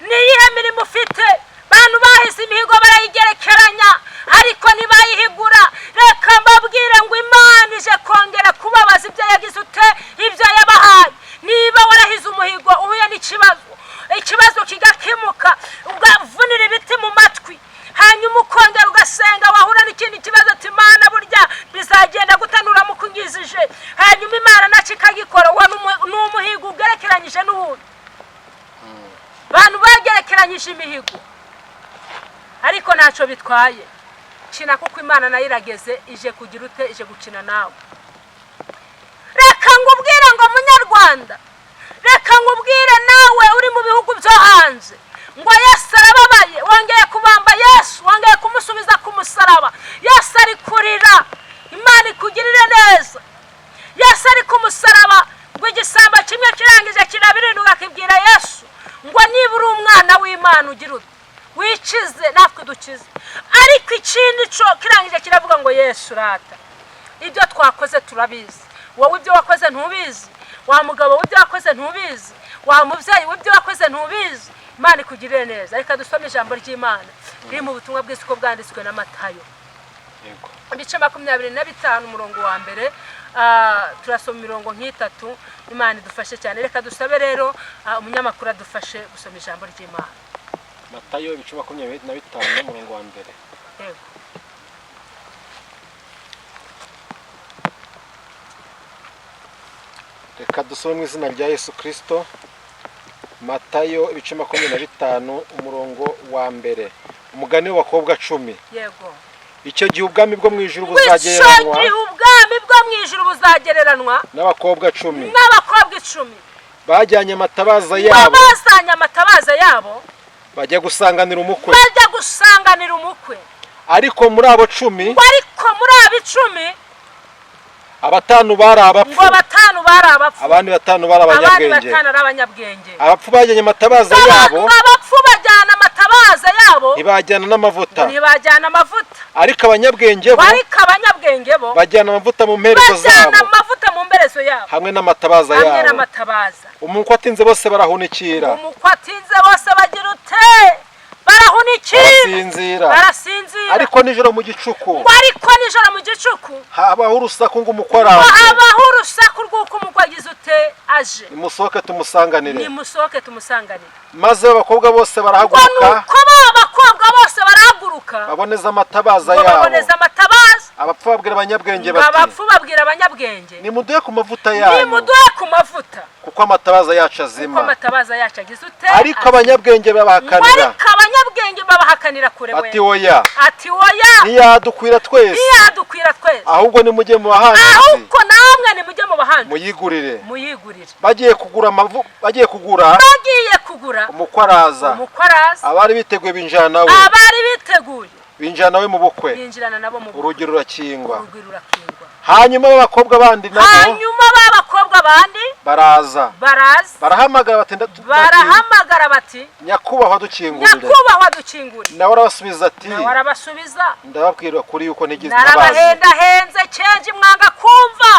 Ni iyihe mirimo ufite? Bantu bahize imihigo barayigerekeranya ariko ntibayihigura. Reka mbabwire ngo Imana ije kongera kubabaza ibyo yagize ute, ibyo yabahaye. Niba warahize umuhigo, uhuye n'ikibazo, ikibazo kigakemuka, ugavunira ibiti mu matwi, hanyuma ukongera ugasenga, wahura n'ikindi kibazo ati: "Imana, burya bizagenda gutanura mu kungizije?" Hanyuma Imana nacyo ikagikora. Uwo ni umuhigo ugerekeranyije n'uwundi. Abantu bagerekeranyije imihigo ariko ntacyo bitwaye. Kina, kuko Imana nayo irageze, ije kugira ute? Ije gukina nawe. Reka ngubwire ngo munyarwanda, reka ngubwire nawe uri mu bihugu byo hanze ngo Yesu arababaye. Wongeye kubamba Yesu, wongeye kumusubiza ku musaraba. Yesu ari kurira. Imana ikugirire neza. Yesu ari ku musaraba, ngo igisambo kimwe kirangije kirabirinduka kibwira Yesu ngo: "Niba uri umwana w'Imana, ugira ute? Wikize natwe dukize." Ariko ikindi cyo kirangije kiravuga ngo: "Yesu rata, ibyo twakoze turabizi." Wowe ibyo wakoze ntubizi. Wa mugabo w'ibyo wakoze ntubizi. Wa mubyeyi w'ibyo wakoze ntubizi. Imana ikugirire neza. Reka dusome ijambo ry'Imana riri mu butumwa bw'isi uko bwanditswe na Matayo, ibice 25, umurongo wa mbere. Turasoma imirongo nk'itatu. Imana idufashe cyane. Reka dusabe rero umunyamakuru adufashe gusoma ijambo ry'Imana. Matayo ibice 25, umurongo wa mbere. Yego. Reka dusome mu izina rya Yesu Kirisito. Matayo ibice 25, umurongo wa mbere. Umugani w'abakobwa 10. Yego. Icyo gihe ubwami bwo mu ijuru Icyo buzagereranwa gihe ubwami bwo mu ijuru buzagereranwa n'abakobwa 10 n'abakobwa 10 bajyanye amatabaza ngo yabo bazanye amatabaza yabo bajya gusanganira umukwe. Bajya gusanganira umukwe. Ariko muri abo 10, Ngo ariko muri abo 10, abatanu bari abapfu, ngo batanu bari abapfu, abandi batanu bari abandi abanyabwenge. batanu ari abanyabwenge. Abapfu bajyanye amatabaza yabo, Ngo abapfu bajyana amatabaza yabo, ntibajyana n'amavuta. ntibajyana amavuta. Ariko abanyabwenge bo Ariko abanyabwenge bo bajyana amavuta mu mperezo bajyana zabo amavuta mu mperezo yabo hamwe n'amatabaza hamwe yabo. n'amatabaza. Umukwe atinze, bose barahunikira, Umukwe atinze, bose bagira ute? Barahunikira, barasinzira. barasinzira. Ariko nijoro mu gicuku, Ngo ariko nijoro mu gicuku, habaho urusaku ngo: "Umukwe ngo araje." habaho urusaku rw'uko umukwe agize ute? Aje. "Nimusohoke tumusanganire." "Nimusohoke tumusanganire." Maze abakobwa bose Ngo barahaguruka, nuko ba bakobwa bose barahaguruka, baboneza amatabaza ngo yabo. baboneza amatabaza. Abapfu babwira abanyabwenge Ngo bati: abapfu babwira abanyabwenge: "Nimuduhe ku mavuta yanyu, "Nimuduhe ku mavuta, kuko amatabaza yacu kuko azima." amatabaza yacu agize ute?" Ariko abanyabwenge Ngo babahakanira ariko abanyabwenge babahakanira kure we. bati: "Oya, Ati: "Oya, ntiyadukwira twese. ntiyadukwira twese. Ahubwo nimujye mu bahanzi, Ahubwo namwe nimujye mu bahanzi, muyigurire." muyigurire." Bagiye kugura, Bagiye kugura, umukwe araza. umukwe araza. Abari biteguye binjirana nawe, Abari biteguye binjirana nawe mu bukwe, binjirana nabo mu bukwe. urugi rurakingwa. Urugi rurakingwa. Hanyuma b'abakobwa bandi nabo Hanyuma b'abakobwa bandi baraza, baraza, barahamagara bati: barahamagara bati: "Nyakubahwa, dukingurire." "Nyakubahwa, dukingurire." Nawe arabasubiza ati: Nawe arabasubiza: "Ndababwira kuri yuko ntigeze ntabazi." "Narabahendahenze kenshi mwanga kumva."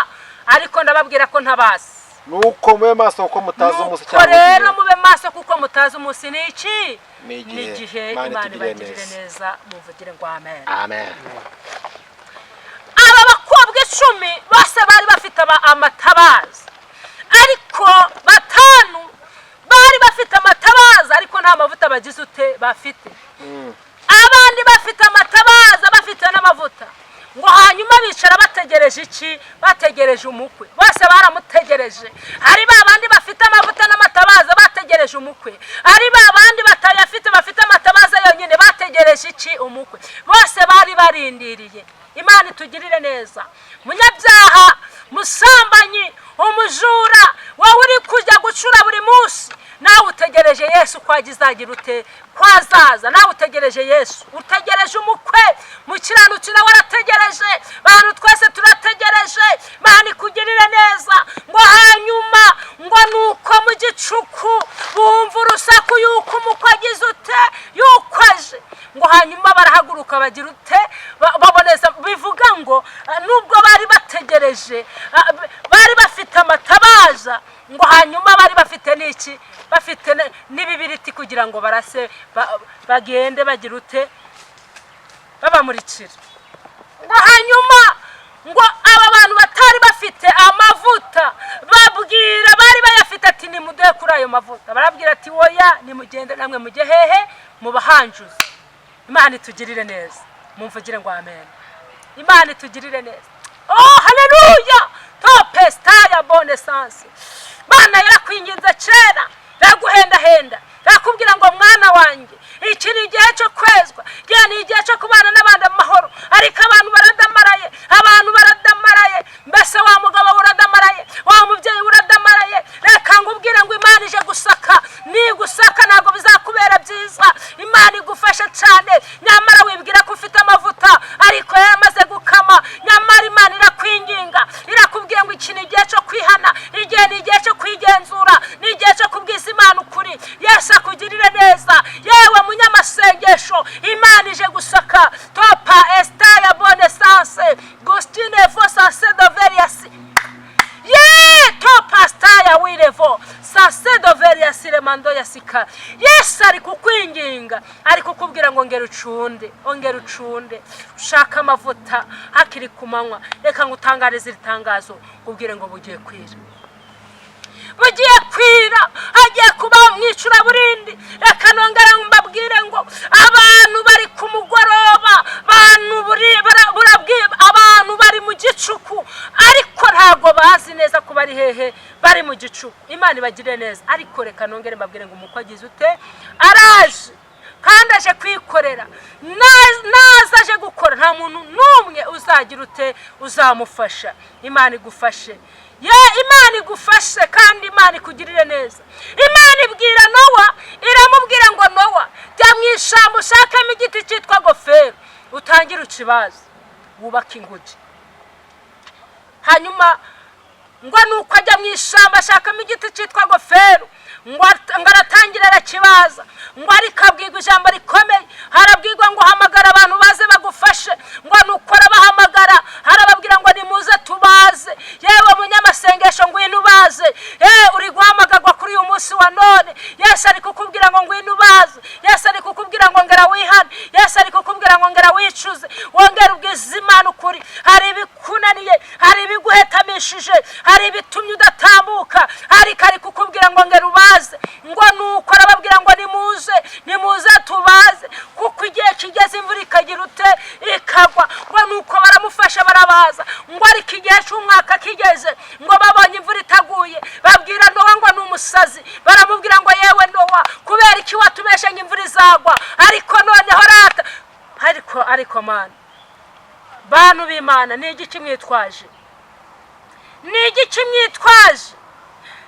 Ariko ndababwira ko ntabazi. Nuko mube maso, kuko mutazi umunsi Nuko cyangwa rero igihe. mube maso, kuko mutazi umunsi n'iki? N'igihe. N'igihe. Imana Imana itugirire ibagirire neza. neza. Muvugire ngo amen. Amen. Aba bakobwa 10 bose bari bafite amatabaza, ariko batanu bari bafite amatabaza ariko nta mavuta bagize ute bafite. Abandi bafite amatabaza, bafite n'amavuta. Ngo hanyuma bicara bategereje iki? Bategereje umukwe. Bose baramutegereje. Hari ba bandi bafite amavuta n'amatabaza bategereje umukwe, hari ba bandi batayafite, bafite amatabaza yonyine, bategereje iki? Umukwe. Bose bari barindiriye. Imana itugirire neza. Munyabyaha, musambanyi, umujura, wowe uri kujya gucura buri munsi, nawe utegereje Yesu ko agizagira ute? Ko azaza. Nawe utegereje Yesu, utegereje umukwe. Mukiranutsi nawe arategereje. Bantu twese turategereje. Imana ikugirire neza. Ngo hanyuma ngo nuko mu gicuku bumva urusaku yuko umukwe agize ute? Yuko aje. Ngo hanyuma barahaguruka, bagira ute? Baboneza. Bivuga ngo nubwo bari bategereje, bari bafite amatabaza. Ngo hanyuma bari bafite n'iki? Bafite n'ibibiriti kugira ngo barase, bagende bagira ute? Babamurikira. Ngo hanyuma ngo aba bantu batari bafite amavuta babwira bari bayafite ati: "Nimuduhe kuri ayo mavuta." Barabwira ati: "Woya, nimugende namwe mujye hehe? Mubahanjuze." Imana itugirire neza. Mumvugire ngo amen. Imana itugirire neza. Oh, haleluya! Tope staya bonne sanse. Mana yarakwinginze kera, iraguhendahenda, irakubwira ngo: "Mwana wanjye, iki ni igihe cyo kwezwa, igihe ni igihe cyo kubana n'abandi amahoro." Ariko abantu baradamaraye, abantu baradamaraye. Mbese wa mugabo uradamaraye, wa mubyeyi uradamaraye. Reka ngubwire ngo Imana ije gusaka. Nigusaka ntabwo bizakubera byiza. Imana igufashe cyane. Nyamara wibwira ko ufite amavuta, ariko yamaze gukama. Nyamara Imana irakwinginga, irakubwira ngo iki ni igihe cyo kwihana, igihe ni igihe cyo kwigenzura, ni igihe cyo kubwiza Imana ukuri. Yesu akugirire neza. Yewe munyamasengesho, Imana ije gusaka. Topa estaya bonne sanse gustine vosa sedoveriasi ye topa staya wirevo sasedoveriya siremando ya sika. Yesu ari kukwinginga, ari kukubwira ngo ngera ucunde, ongera ucunde, ushake amavuta hakiri ku manywa. Reka ngo utangarize iri tangazo, ubwire ngo bugiye kwira, bugiye kwira, hagiye kuba mu icuraburindi. Reka nongera mbabwire ngo abantu bari ku mugoroba, abantu abantu bari mu gicuku, ariko ntabwo bazi neza ko bari hehe, bari mu gicuku. Imana ibagire neza. Ariko reka nongere mbabwire ngo umukwe agize ute? Araje, kandi aje kwikorera. Naza aje gukora, nta muntu n'umwe uzagira ute? Uzamufasha. Imana igufashe ye, Imana igufashe, kandi Imana ikugirire neza. Imana ibwira Nowa, iramubwira ngo: "Nowa, jya mu ishyamba ushakemo igiti cyitwa gofero, utangire ukibaze, wubake inguge." Hanyuma ngo nuko ajya mu ishyamba ashakamo igiti cyitwa gofero, ngo aratangira arakibaza. Ngo ariko abwirwa ijambo rikomeye, harabwirwa ngo: "Hamagara abantu baze bagufashe." Ngo nuko arabahamagara, harababwira ngo: "Nimuze tubaze." Yewe munyamasengesho, ngwino ubaze. Yewe uri guhamagarwa kuri uyu munsi wa none, Yesu ari kukubwira ngo ngwino ubaze. Yesu ari kukubwira ngo ngera wihane. Yesu ari kukubwira ngo ngera wicuze, wongere ubwize Imana ukuri. Hari ibikunaniye, hari ibiguhetamishije, hari ibitumye udatambuka, ariko ari kukubwira ngo ngera ubaze. Ngo nuko arababwira ngo: "Nimuze, nimuze tubaze, kuko igihe kigeze imvura ikagira ute? Ikagwa." Ngo nuko baramufasha, barabaza. Ngo ariko igihe cy'umwaka kigeze, ngo babonye imvura itaguye, babwira Nowa ngo ni umusazi. Baramubwira ngo: "Yewe Nowa, kubera iki watubeshe ngo imvura izagwa?" Ariko noneho rata, ariko Mana, bantu b'Imana, ni igiki mwitwaje? Ni igiki mwitwaje?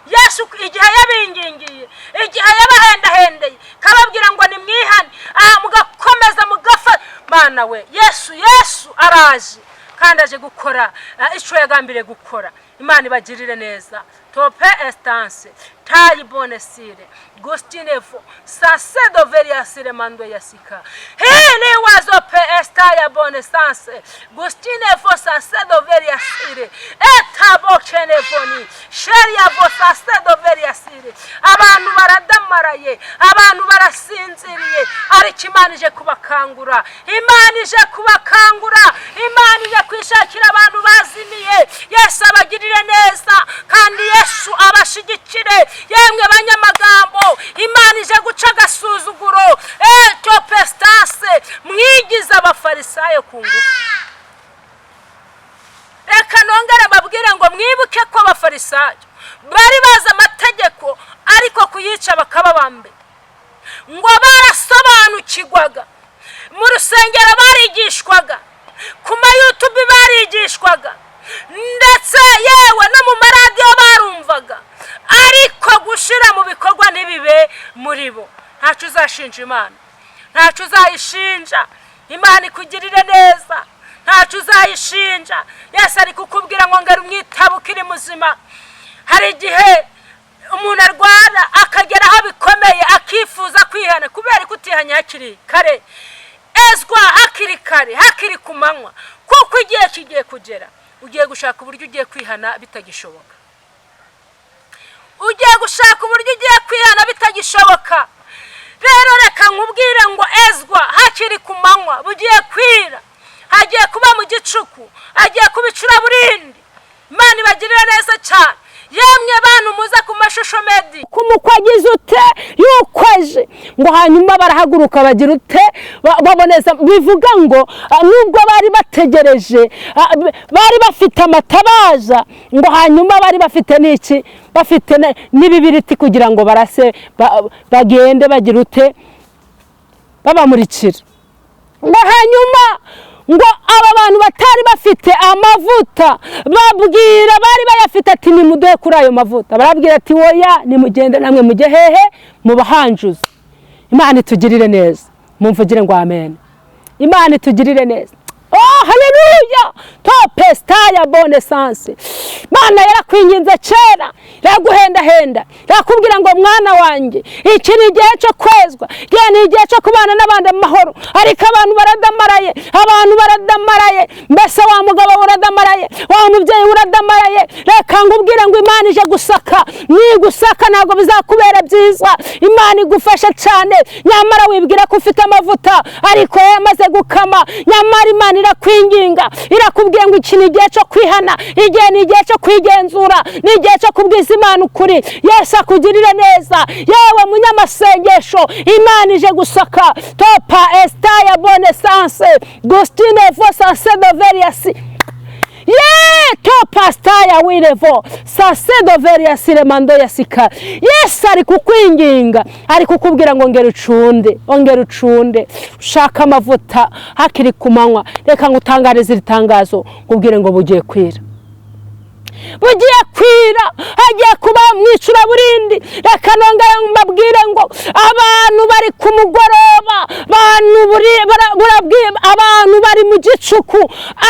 Yesu igihe yabingingiye, igihe yabahendahendeye, kababwira ngo nimwihane, aha mugakomeza mugafa. Mana we, Yesu, Yesu araje, kandi aje gukora icyo yagambiriye gukora. Imana ibagirire neza. Tope estanse tayi bonesire gustinevo sasedo veriasire mando yasika hili wazo pe estaya bonesanse gustinevo sasedo veriasire etabo kenevoni sheria vo sasedo veriasire. Abantu baradamaraye, abantu barasinziriye, ariko Imana ije kubakangura, Imana ije kubakangura, Imana ije kwishakira abantu bazimiye. Yesu abagirire neza kandi Yesu abashigikire. Yemwe banyamagambo, Imana ije guca agasuzuguro. Topestase mwigize abafarisayo ku ngufu. Reka nongere mbabwire ngo mwibuke ko abafarisayo bari bazi amategeko, ariko kuyica bakaba bambe. Ngo barasobanukirwaga, mu rusengero barigishwaga, ku mayutubi barigishwaga, ndetse yewe no mu maradiyo barumvaga, ariko gushyira mu bikorwa ntibibe muri bo. Ntacyo uzashinja Imana, ntacyo uzayishinja. Imana ikugirire neza, ntacyo uzayishinja. Yesu ari kukubwira ngo ngera umwitaba ukiri muzima. Hari igihe umuntu arwara akagera aho bikomeye akifuza kwihana, kubera ko utihanye hakiri kare. Ezwa hakiri kare, hakiri ku manywa, kuko igihe kigiye kugera ugiye gushaka uburyo ugiye kwihana bitagishoboka. Ugiye gushaka uburyo ugiye kwihana bitagishoboka. Rero reka nkubwire ngo ezwa hakiri ku manywa, bugiye kwira, hagiye kuba mu gicuku, hagiye kuba icuraburindi. Imana ibagirire neza cyane. Yemwe bantu muze ku mashusho medi Kumukwe agize ute yukweje, ngo hanyuma barahaguruka bagira ute baboneza. Bivuga ngo nubwo bari bategereje, bari bafite amatabaza, ngo hanyuma bari bafite n'iki, bafite n'ibibiriti kugira ngo barase bagende bagira ute babamurikira. Ngo hanyuma ngo aba bantu batari bafite amavuta babwira bari bayafite ati nimuduhe kuri ayo mavuta. Barabwira ati woya nimugende namwe mujye hehe mubahanjuze. Imana itugirire neza, mumvugire ngo amen. Imana itugirire neza. Oh haleluya, tope staya bonne sanse. Imana yarakwinginze kera, iraguhendahenda, irakubwira ngo mwana wanjye iki ni igihe cyo kwezwa, igihe ni igihe cyo kubana n'abandi amahoro. Ariko abantu baradamaraye, abantu baradamaraye. Mbese wa mugabo uradamaraye, wa mubyeyi uradamaraye. Reka ngubwire ngo Imana ije gusaka, nigusaka ntabwo bizakubera byiza. Imana igufasha cyane, nyamara wibwira ko ufite amavuta ariko yamaze gukama. Nyamara Imana irakwinginga, irakubwira ngo iki ni igihe cyo kwihana, igihe ni igihe cyo kwigenzura, ni igihe cyo kubwiza Imana ukuri. Yesu akugirire neza. Yewe munyamasengesho, Imana ije gusaka. Topa estaya bonne sanse gustine vosa sedoveriasi ye topa staya wirevo sasedoveriasi remando yasika. Yesu ari kukwinginga, ari kukubwira ngo ngera ucunde, ongera ucunde, ushaka amavuta hakiri ku manywa. Reka ngutangarize iri tangazo, nkubwire ngo bugiye kwira, bugiye kwira, hagiye kuba mu icuraburindi. Reka nongere mbabwire ngo abantu bari ku mugoroba, abantu bari mu gicuku,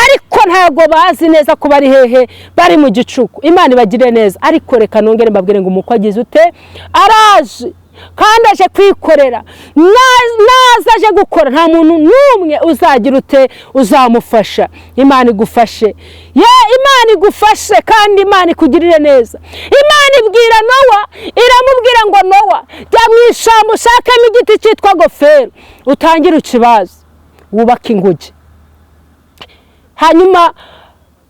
ariko ntabwo bazi neza ko bari hehe, bari mu gicuku. Imana ibagirire neza. Ariko reka nongere mbabwire ngo umukwe agize ute araje, kandi aje kwikorera. Naza aje gukora, nta muntu n'umwe uzagira ute uzamufasha. Imana igufashe, ye Imana igufashe kandi Imana ikugirire neza. Imana ibwira Nowa, iramubwira ngo Nowa jya mu ishyamba ushakemo igiti cyitwa gofero, utangire ukibaze, wubake inguge. Hanyuma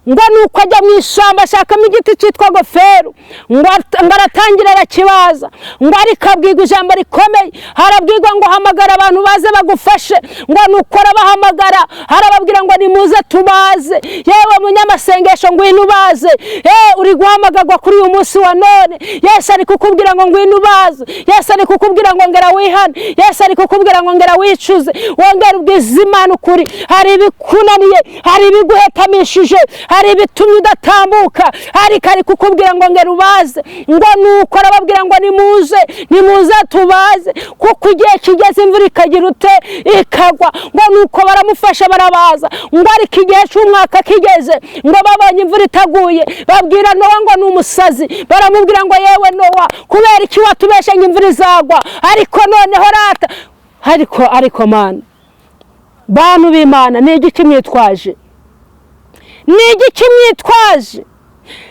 ngo nuko ajya mu ishyamba ashakamo igiti cyitwa gofero, ngo aratangira arakibaza, ngo ariko abwirwa ijambo rikomeye. Harabwirwa ngo hamagara abantu baze bagufashe, ngo nuko arabahamagara, harababwira ngo nimuze tubaze. Yewe munyamasengesho ngwino ubaze. Uri guhamagarwa kuri uyu munsi wa none. Yesu ari kukubwira ngo ngwino ubaze. Yesu ari kukubwira ngo ngera wihane. Yesu ari kukubwira ngo ngera wicuze, wongere ubwize Imana ukuri. Hari ibikunaniye, hari ibiguhetamishije, hari ibitumye udatambuka, ariko ari kukubwira ngo ngera ubaze. Ngo nuko arababwira ngo nimuze, nimuze tubaze, kuko igihe kigeze imvura ikagira ute ikagwa. Ngo nuko baramufasha barabaza. Ngo ariko igihe cy'umwaka kigeze, ngo babonye imvura itaguye, babwira Babwira Nowa ngo ni umusazi, baramubwira ngo yewe Nowa, kubera iki watubeshe ngo imvura izagwa? Ariko noneho rata, ariko Mana, bantu b'Imana, ni igiki mwitwaje? Ni igiki mwitwaje?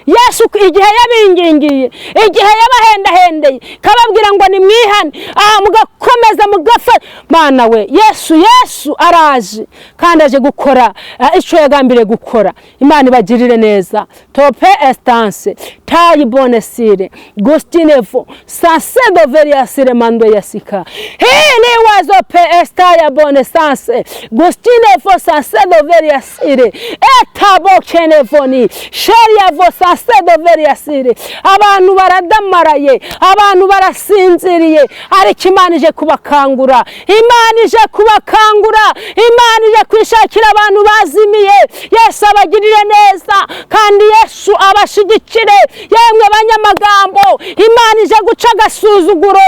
Yesu igihe yabingingiye, igihe yabahendahendeye, kababwira ngo nimwihane, aha mugakomeza mugafa. Mana we, Yesu araje kandi aje gukora icyo yagambiriye gukora. Imana ibagirire neza. Tope estance tayi bonesire gustinevo sansedo veriasire mando yasika hili wazo pe estaya bonesanse gustinevo sansedo veriasire etabo kenevoni sheria vo sansedo veriasire. Abantu baradamaraye, abantu barasinziriye, ariko Imana ije kubakangura, Imana ije kubakangura, Imana ije kwishakira abantu bazimiye. Yesu abagirire neza kandi Yesu abashigikire. Yemwe banyamagambo, Imana ije guca agasuzuguro.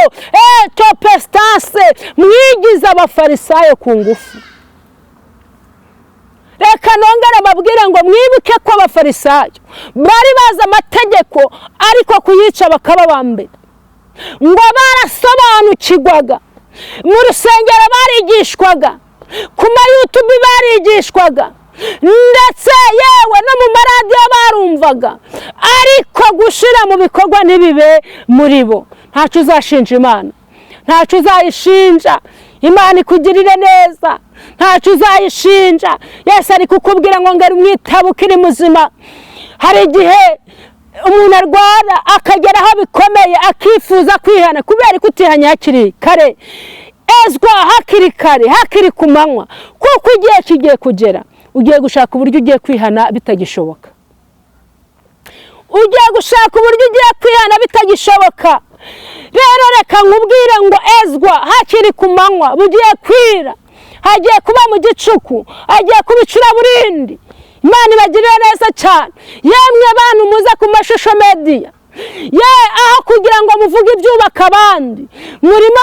Topestance mwigize abafarisayo ku ngufu. Reka nongere mbabwire ngo mwibuke ko abafarisayo bari bazi amategeko, ariko kuyica bakaba ba mbere. Ngo barasobanukirwaga, mu rusengero barigishwaga, ku mayutubi barigishwaga, ndetse yewe no mu maradiyo barumvaga, ariko gushira mu bikorwa ntibibe muri bo. Ntacyo uzashinja Imana, ntacyo uzayishinja. Imana ikugirire neza, ntacyo uzayishinja. Yesu ari kukubwira ngo ngera umwitaba ukiri muzima. Hari igihe umuntu arwara akagera aho bikomeye akifuza kwihana, kubera ko utihanye hakiri kare. Ezwa hakiri kare, hakiri ku manywa, kuko igihe kigiye kugera ugiye gushaka uburyo ugiye kwihana bitagishoboka. Ugiye gushaka uburyo ugiye kwihana bitagishoboka. Rero reka nkubwire ngo ezwa hakiri ku manywa, bugiye kwira, hagiye kuba mu gicuku, hagiye kuba icuraburindi. Imana ibagirire neza cyane. Yemwe bantu muze ku mashusho media, ye aho kugira ngo muvuge ibyubaka abandi, murimo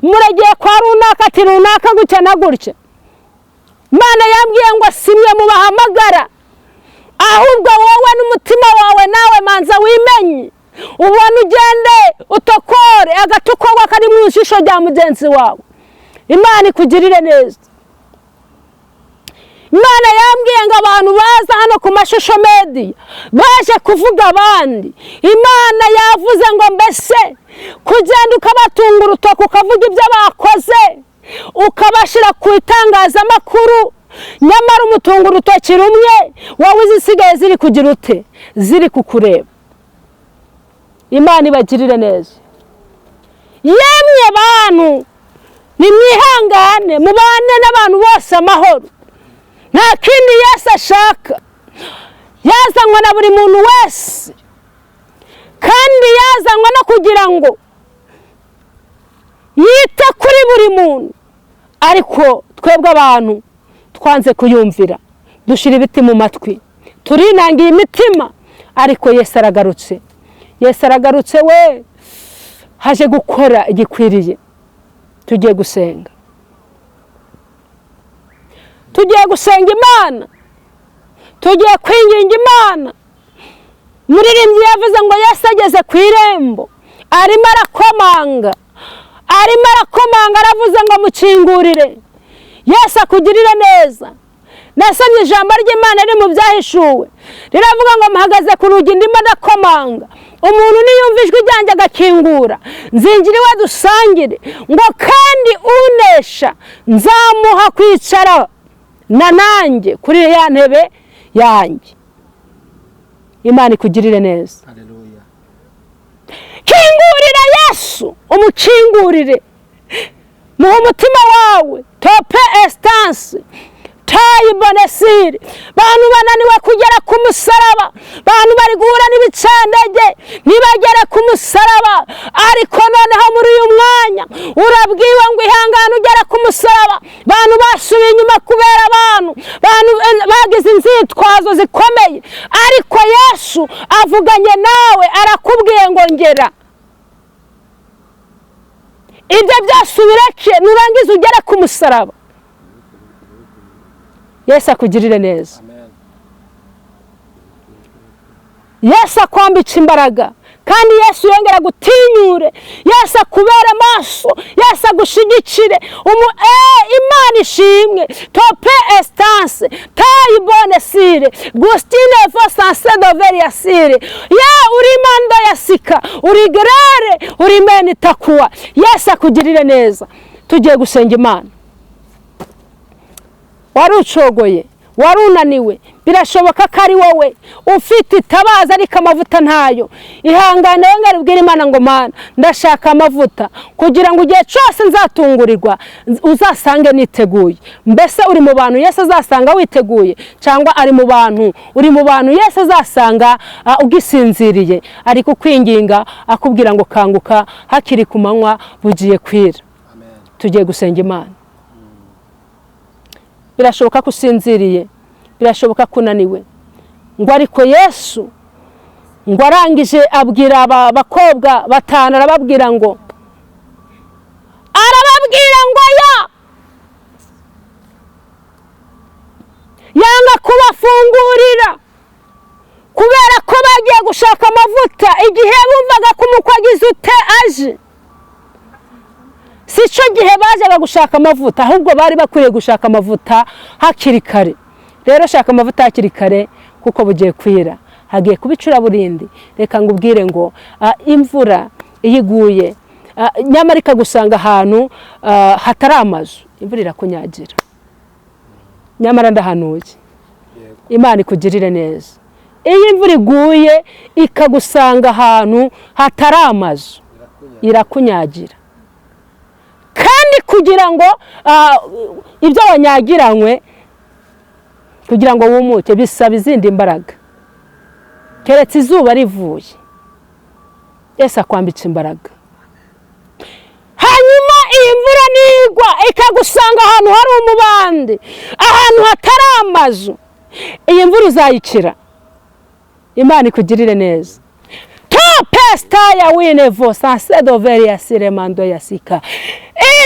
muragiye kwa runaka ati runaka gutya na gutya. Imana yambwiye ngo simwe mubahamagara, ahubwo wowe n'umutima wawe nawe manza wimenye, ubona ugende utokore agatukorwa kari mu jisho rya mugenzi wawe. Imana ikugirire neza. Imana yambwiye ngo abantu baza hano ku mashusho media baje kuvuga abandi. Imana yavuze ngo mbese kugenda ukabatunga urutoki ukavuga ibyo bakoze, ukabashira ku itangazamakuru, nyamara umutunga urutoki rumwe, wowe izisigaye ziri kugira ute? Ziri kukureba. Imana ibagirire neza. Yemwe bantu nimwihangane, mubane n'abantu bose amahoro. Nta kindi Yesu ashaka, yazanywe na buri muntu wese, kandi yazanywe no kugira ngo yite kuri buri muntu. Ariko twebwe abantu twanze kuyumvira, dushira ibiti mu matwi, turinangiye imitima. Ariko Yesu aragarutse, Yesu aragarutse, we haje gukora igikwiriye. Tugiye gusenga, tugiye gusenga Imana, tugiye kwinginga Imana. Muririmbyi yavuze ngo Yesu ageze ku irembo, arimo arakomanga, arimo arakomanga, aravuze ngo mukingurire. Yesu akugirire neza. Nasomye ijambo ry'Imana riri mu byahishuwe, riravuga ngo mpagaze ku rugi ndimo ndakomanga, umuntu niyumva ijwi ryanjye agakingura, nzingira iwe dusangire, ngo kandi unesha nzamuha kwicara na nanjye kuri ya ntebe yanjye. Imana ikugirire neza. Haleluya. Kingurira Yesu, umukingurire, muhe umutima wawe. Tope estance tayi bonesire. Bantu bananiwe kugera ku musaraba, bantu bari guhura n'ibicandege ntibagere ku musaraba, ariko noneho muri uyu mwanya urabwiwe ngo ihangane ugere ku musaraba. Bantu basubiye inyuma kubera abantu bagize inzitwazo zikomeye, ariko Yesu avuganye nawe, arakubwiye ngo ngera. Ibyo byose ubireke, nurangiza ugere ku musaraba. Yesu akugirire neza. Amen. Yesu akwambitse imbaraga, kandi Yesu yongera gutinyure, Yesu akubere amaso, Yesu agushigikire. Imana ishimwe. Tope esitanse tayibone sire gusitine vosanse doveri ya sire ye uri manda ya sika uri gerere uri meni takuwa. Yesu akugirire neza. Tugiye gusenga Imana. Wari ucogoye, wari unaniwe, birashoboka ko ari wowe ufite itabaza ariko amavuta ntayo. Ihangane wongere ubwire Imana ngo Mana, ndashaka amavuta kugira ngo igihe cyose nzatungurirwa uzasange niteguye. Mbese uri mu bantu Yesu azasanga witeguye, cyangwa ari mu bantu uri mu bantu Yesu azasanga ugisinziriye? Ari kukwinginga akubwira ngo kanguka hakiri ku manywa, bugiye kwira. Tugiye gusenga Imana. Birashoboka ko usinziriye, birashoboka ko unaniwe, ngo ariko Yesu ngo arangije abwira aba bakobwa batanu, arababwira ngo ya yanga kubafungurira kubera ko bagiye gushaka amavuta igihe bumvaga ko umukwe agize ute aje. Si cyo gihe bajaga gushaka amavuta, ahubwo bari bakwiye gushaka amavuta hakiri kare. Rero shaka amavuta hakiri kare kuko bugiye kwira, hagiye kuba icuraburindi. Reka ngubwire ngo imvura iyo iguye nyamara ikagusanga ahantu hatari amazu, imvura irakunyagira. Nyamara ndahanuye, Imana ikugirire neza. Iyo imvura iguye ikagusanga ahantu hatari amazu, irakunyagira. Kandi kugira ngo ibyo wanyagiranywe kugira ngo wumuke bisaba izindi mbaraga, keretse izuba rivuye. Yesu akwambitse imbaraga. Hanyuma iyi mvura nigwa ikagusanga ahantu hari umubande, ahantu hatari amazu, iyi mvura uzayikira. Imana ikugirire neza. Pesta ya winevo sanse doveri ya sire mando ya sika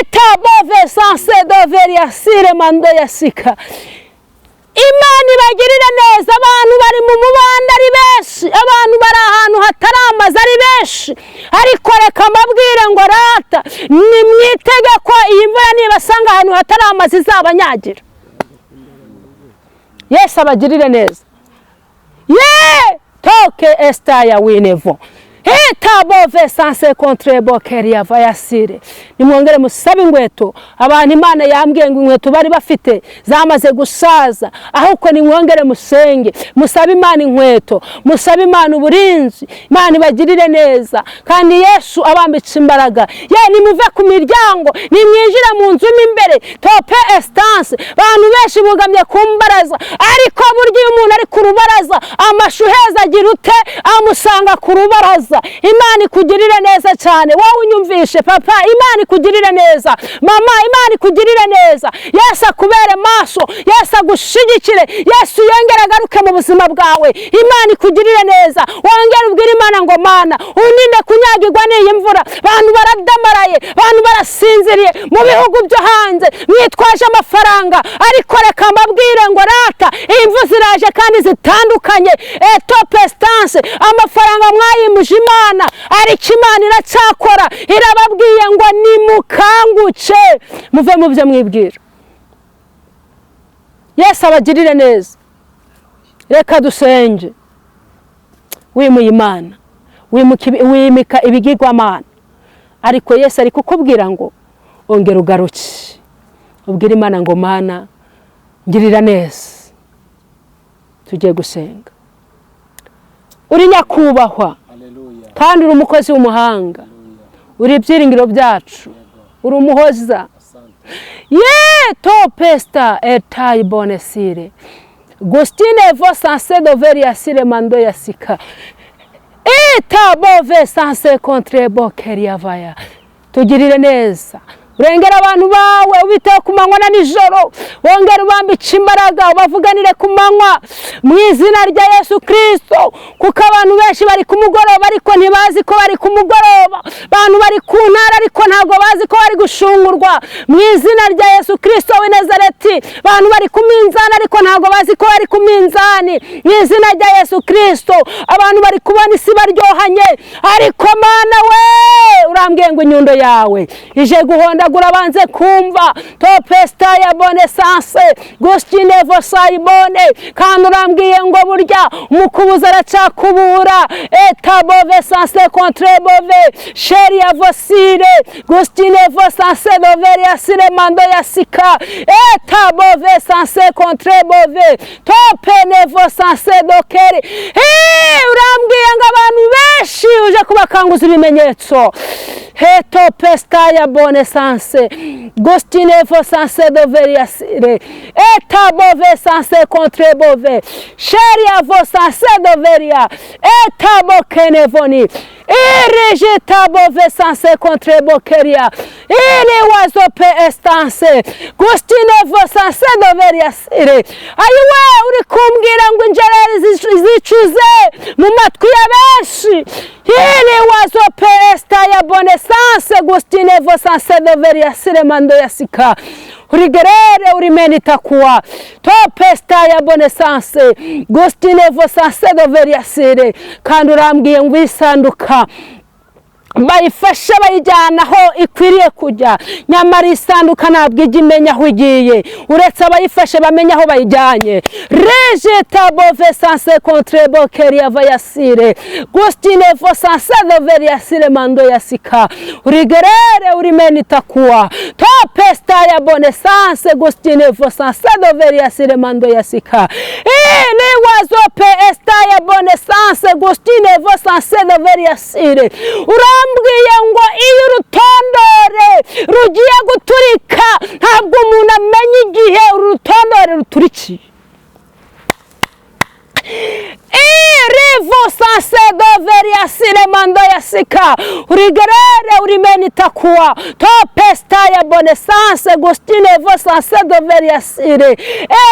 itabove sanse doveri ya sire mando ya sika. Imana ibagirire neza. Abantu bari mu mubanda ari benshi, abantu bari ahantu hatari amazu ari benshi, ariko reka mbabwire ngo rata nimwitege ko iyi mvura nibasanga ahantu hatari amazu izabanyagira. Yesu abagirire neza. Ye toke esta ya winevo itabove sanse contre bokeria vayasire. Nimwongere musabe inkweto. Abantu Imana yambwiye ngo inkweto bari bafite zamaze gusaza, ahubwo nimwongere musenge, musabe Imana inkweto, musabe Imana uburinzi. Imana ibagirire neza, kandi Yesu abambitse imbaraga. Ye nimuve ku miryango, nimwinjire mu nzu imbere. Tope estance. Abantu benshi bugamye ku mbaraza, ariko burya iyo umuntu ari ku rubaraza amashuheza agira ute? Amusanga ku rubaraza. Imana ikugirire neza cyane. Wowe unyumvishe papa, Imana ikugirire neza. Mama, Imana ikugirire neza. Yesu akubere maso, Yesu agushigikire, Yesu yongere agaruke mu buzima bwawe. Imana ikugirire neza. Wongere ubwire Imana ngo Mana, uninde kunyagirwa n'iyi mvura. Abantu baradamaraye, abantu barasinziriye mu bihugu byo hanze, mwitwaje amafaranga, ariko reka mbabwire ngo rata imvu ziraje kandi zitandukanye. Etopestance, amafaranga mwayimuje Imana, ariko Imana iracyakora, irababwiye ngo nimukanguke muve mu byo mwibwira. Yesu abagirire neza. Reka dusenge. Wimuye Imana, wimika ibigirwamana, ariko Yesu ari kukubwira ngo ongera ugaruke, ubwire Imana ngo Mana ngirira neza. Tugiye gusenga. Uri nyakubahwa kandi uri umukozi w'umuhanga, uri ibyiringiro byacu, uri umuhoza. Ye topesta etayi bonesire gustine vo sanse doveri ya sire mando ya sika itabove sanse contre bokeria vaya. Tugirire neza Urengera abantu bawe, ubiteho ku manywa na nijoro, wongere ubambike imbaraga, ubavuganire ku manywa mu izina rya Yesu Kirisito. Kuko abantu benshi bari ku mugoroba ariko ntibazi ko bari ku mugoroba, abantu bari ku ntara ariko ntabwo bazi ko bari gushungurwa mu izina rya Yesu Kirisito w'i Nazareti. Abantu bari ku minzani ariko ntabwo bazi ko bari ku minzani mu izina rya Yesu Kirisito. Abantu bari kubona isi baryohanye, ariko Mana we, urambwiye ngo inyundo yawe ije guhondagura banze kumva. Topesta ya bonesanse gustinevo sayibone. Kandi urambwiye ngo burya umukubuza aracakubura. Etabove sanse kontrebove sheri ya vosire gustinevo sanse doveri ya sire mando ya sika etabove sanse kontrebove topenevo sanse dokeri. Urambwiye ngo abantu benshi uje kubakanguza ibimenyetso. Heto pesta ya bonesanse gustinevo sanse doveri ya sire etabove sanse kontrebove sheri ya vo sanse doveria etabokenevoni irejetabove sanse kontrebokeriya iri wazope estanse gustinevo sanse doveria sire. Ayiwe, uri kumbwira ngo injereri zicuze mu matwi ya benshi. Iri wazope esta ya bonesanse gustinevo sanse doveria sire mando ya sika. Urigerere urimeni takuwa topesta ya bonesanse gustinevo sanse doveria sire. Kandi urambwiye ngo isanduka bayifashe bayijyana aho ikwiriye kujya, nyamara isanduka ntabwo ijya imenya aho igiye, uretse abayifashe bamenya aho bayijyanye. Rejeta bove sanse kontrebo keria vayasire gustinevo sanse doveriasire mando yasika. Urigerere urimeni takuwa topesta ya bonesanse gustinevo sanse doveriasire mando yasika. Ili wazope esta ya bonesanse gustinevo sanse doveriasire. Urambwiye ngo iyo urutondore rugiye guturika ntabwo umuntu amenya igihe uru rutondore ruturikiye. Irivo sanse doveria sire mando ya sika. Urigerere urimeni takuwa topesta ya bonesanse gustinevo sanse doveria sire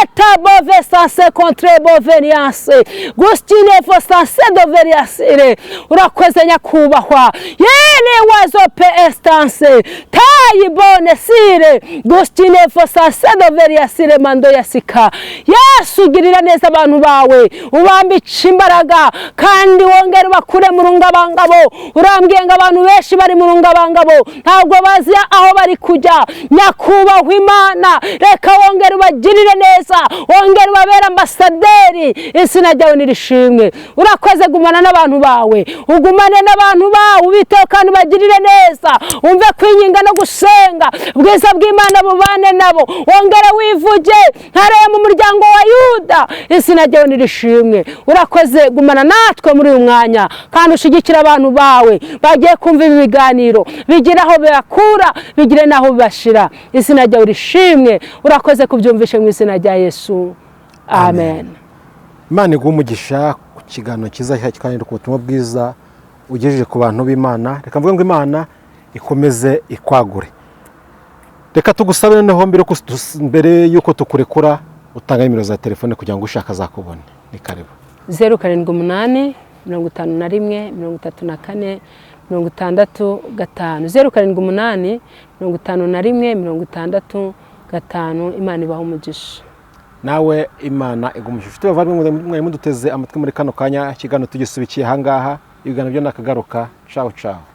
etabove sanse kontreboverianse gustinevo sanse doveria sire. Urakoze nyakubahwa. Yene wazope estanse tayibone sire gustinevo sanse doveria sire mando ya sika. Yesu, girira neza abantu bawe, ubambike imbaraga kandi wongere ubakure mu rungabangabo. Urambwiye ngo abantu benshi bari mu rungabangabo ntabwo bazi aho bari kujya. Nyakubahwa Imana, reka wongere ubagirire neza, wongere ubabere ambasaderi. Izina ryawe nirishimwe. Urakoze, gumana n'abantu bawe, ugumane n'abantu bawe, ubiteho kandi ubagirire neza. Umve kwinginga no gusenga, ubwiza bw'Imana bubane nabo. Wongere wivuge ntareye mu muryango wa Yuda. Izina ryawe nirishimwe. Urakoze, gumana natwe muri uyu mwanya kandi ushigikira abantu bawe bagiye kumva ibi biganiro, bigire aho bibakura, bigire n'aho bibashira. Izina ryawe rishimwe. Urakoze kubyumvishe mu izina rya Yesu, amen. Imana iguhe umugisha ku kiganiro cyiza kandi ku butumwa bwiza ugejeje ku bantu b'Imana. Reka mvuge ngo Imana ikomeze ikwagure. Reka tugusabe noneho mbere y'uko tukurekura utanga nimero za telefone kugira ngo ushaka azakubone. Ni karibu. 078 51 34 65 078 51 65. Imana ibahe umugisha. Nawe Imana igumisha. Ufite bavandimwe mwari muduteze amatwi muri kano kanya, ikiganiro tugisubikiye ahangaha. Ibiganiro byo nakagaruka. Ciao ciao.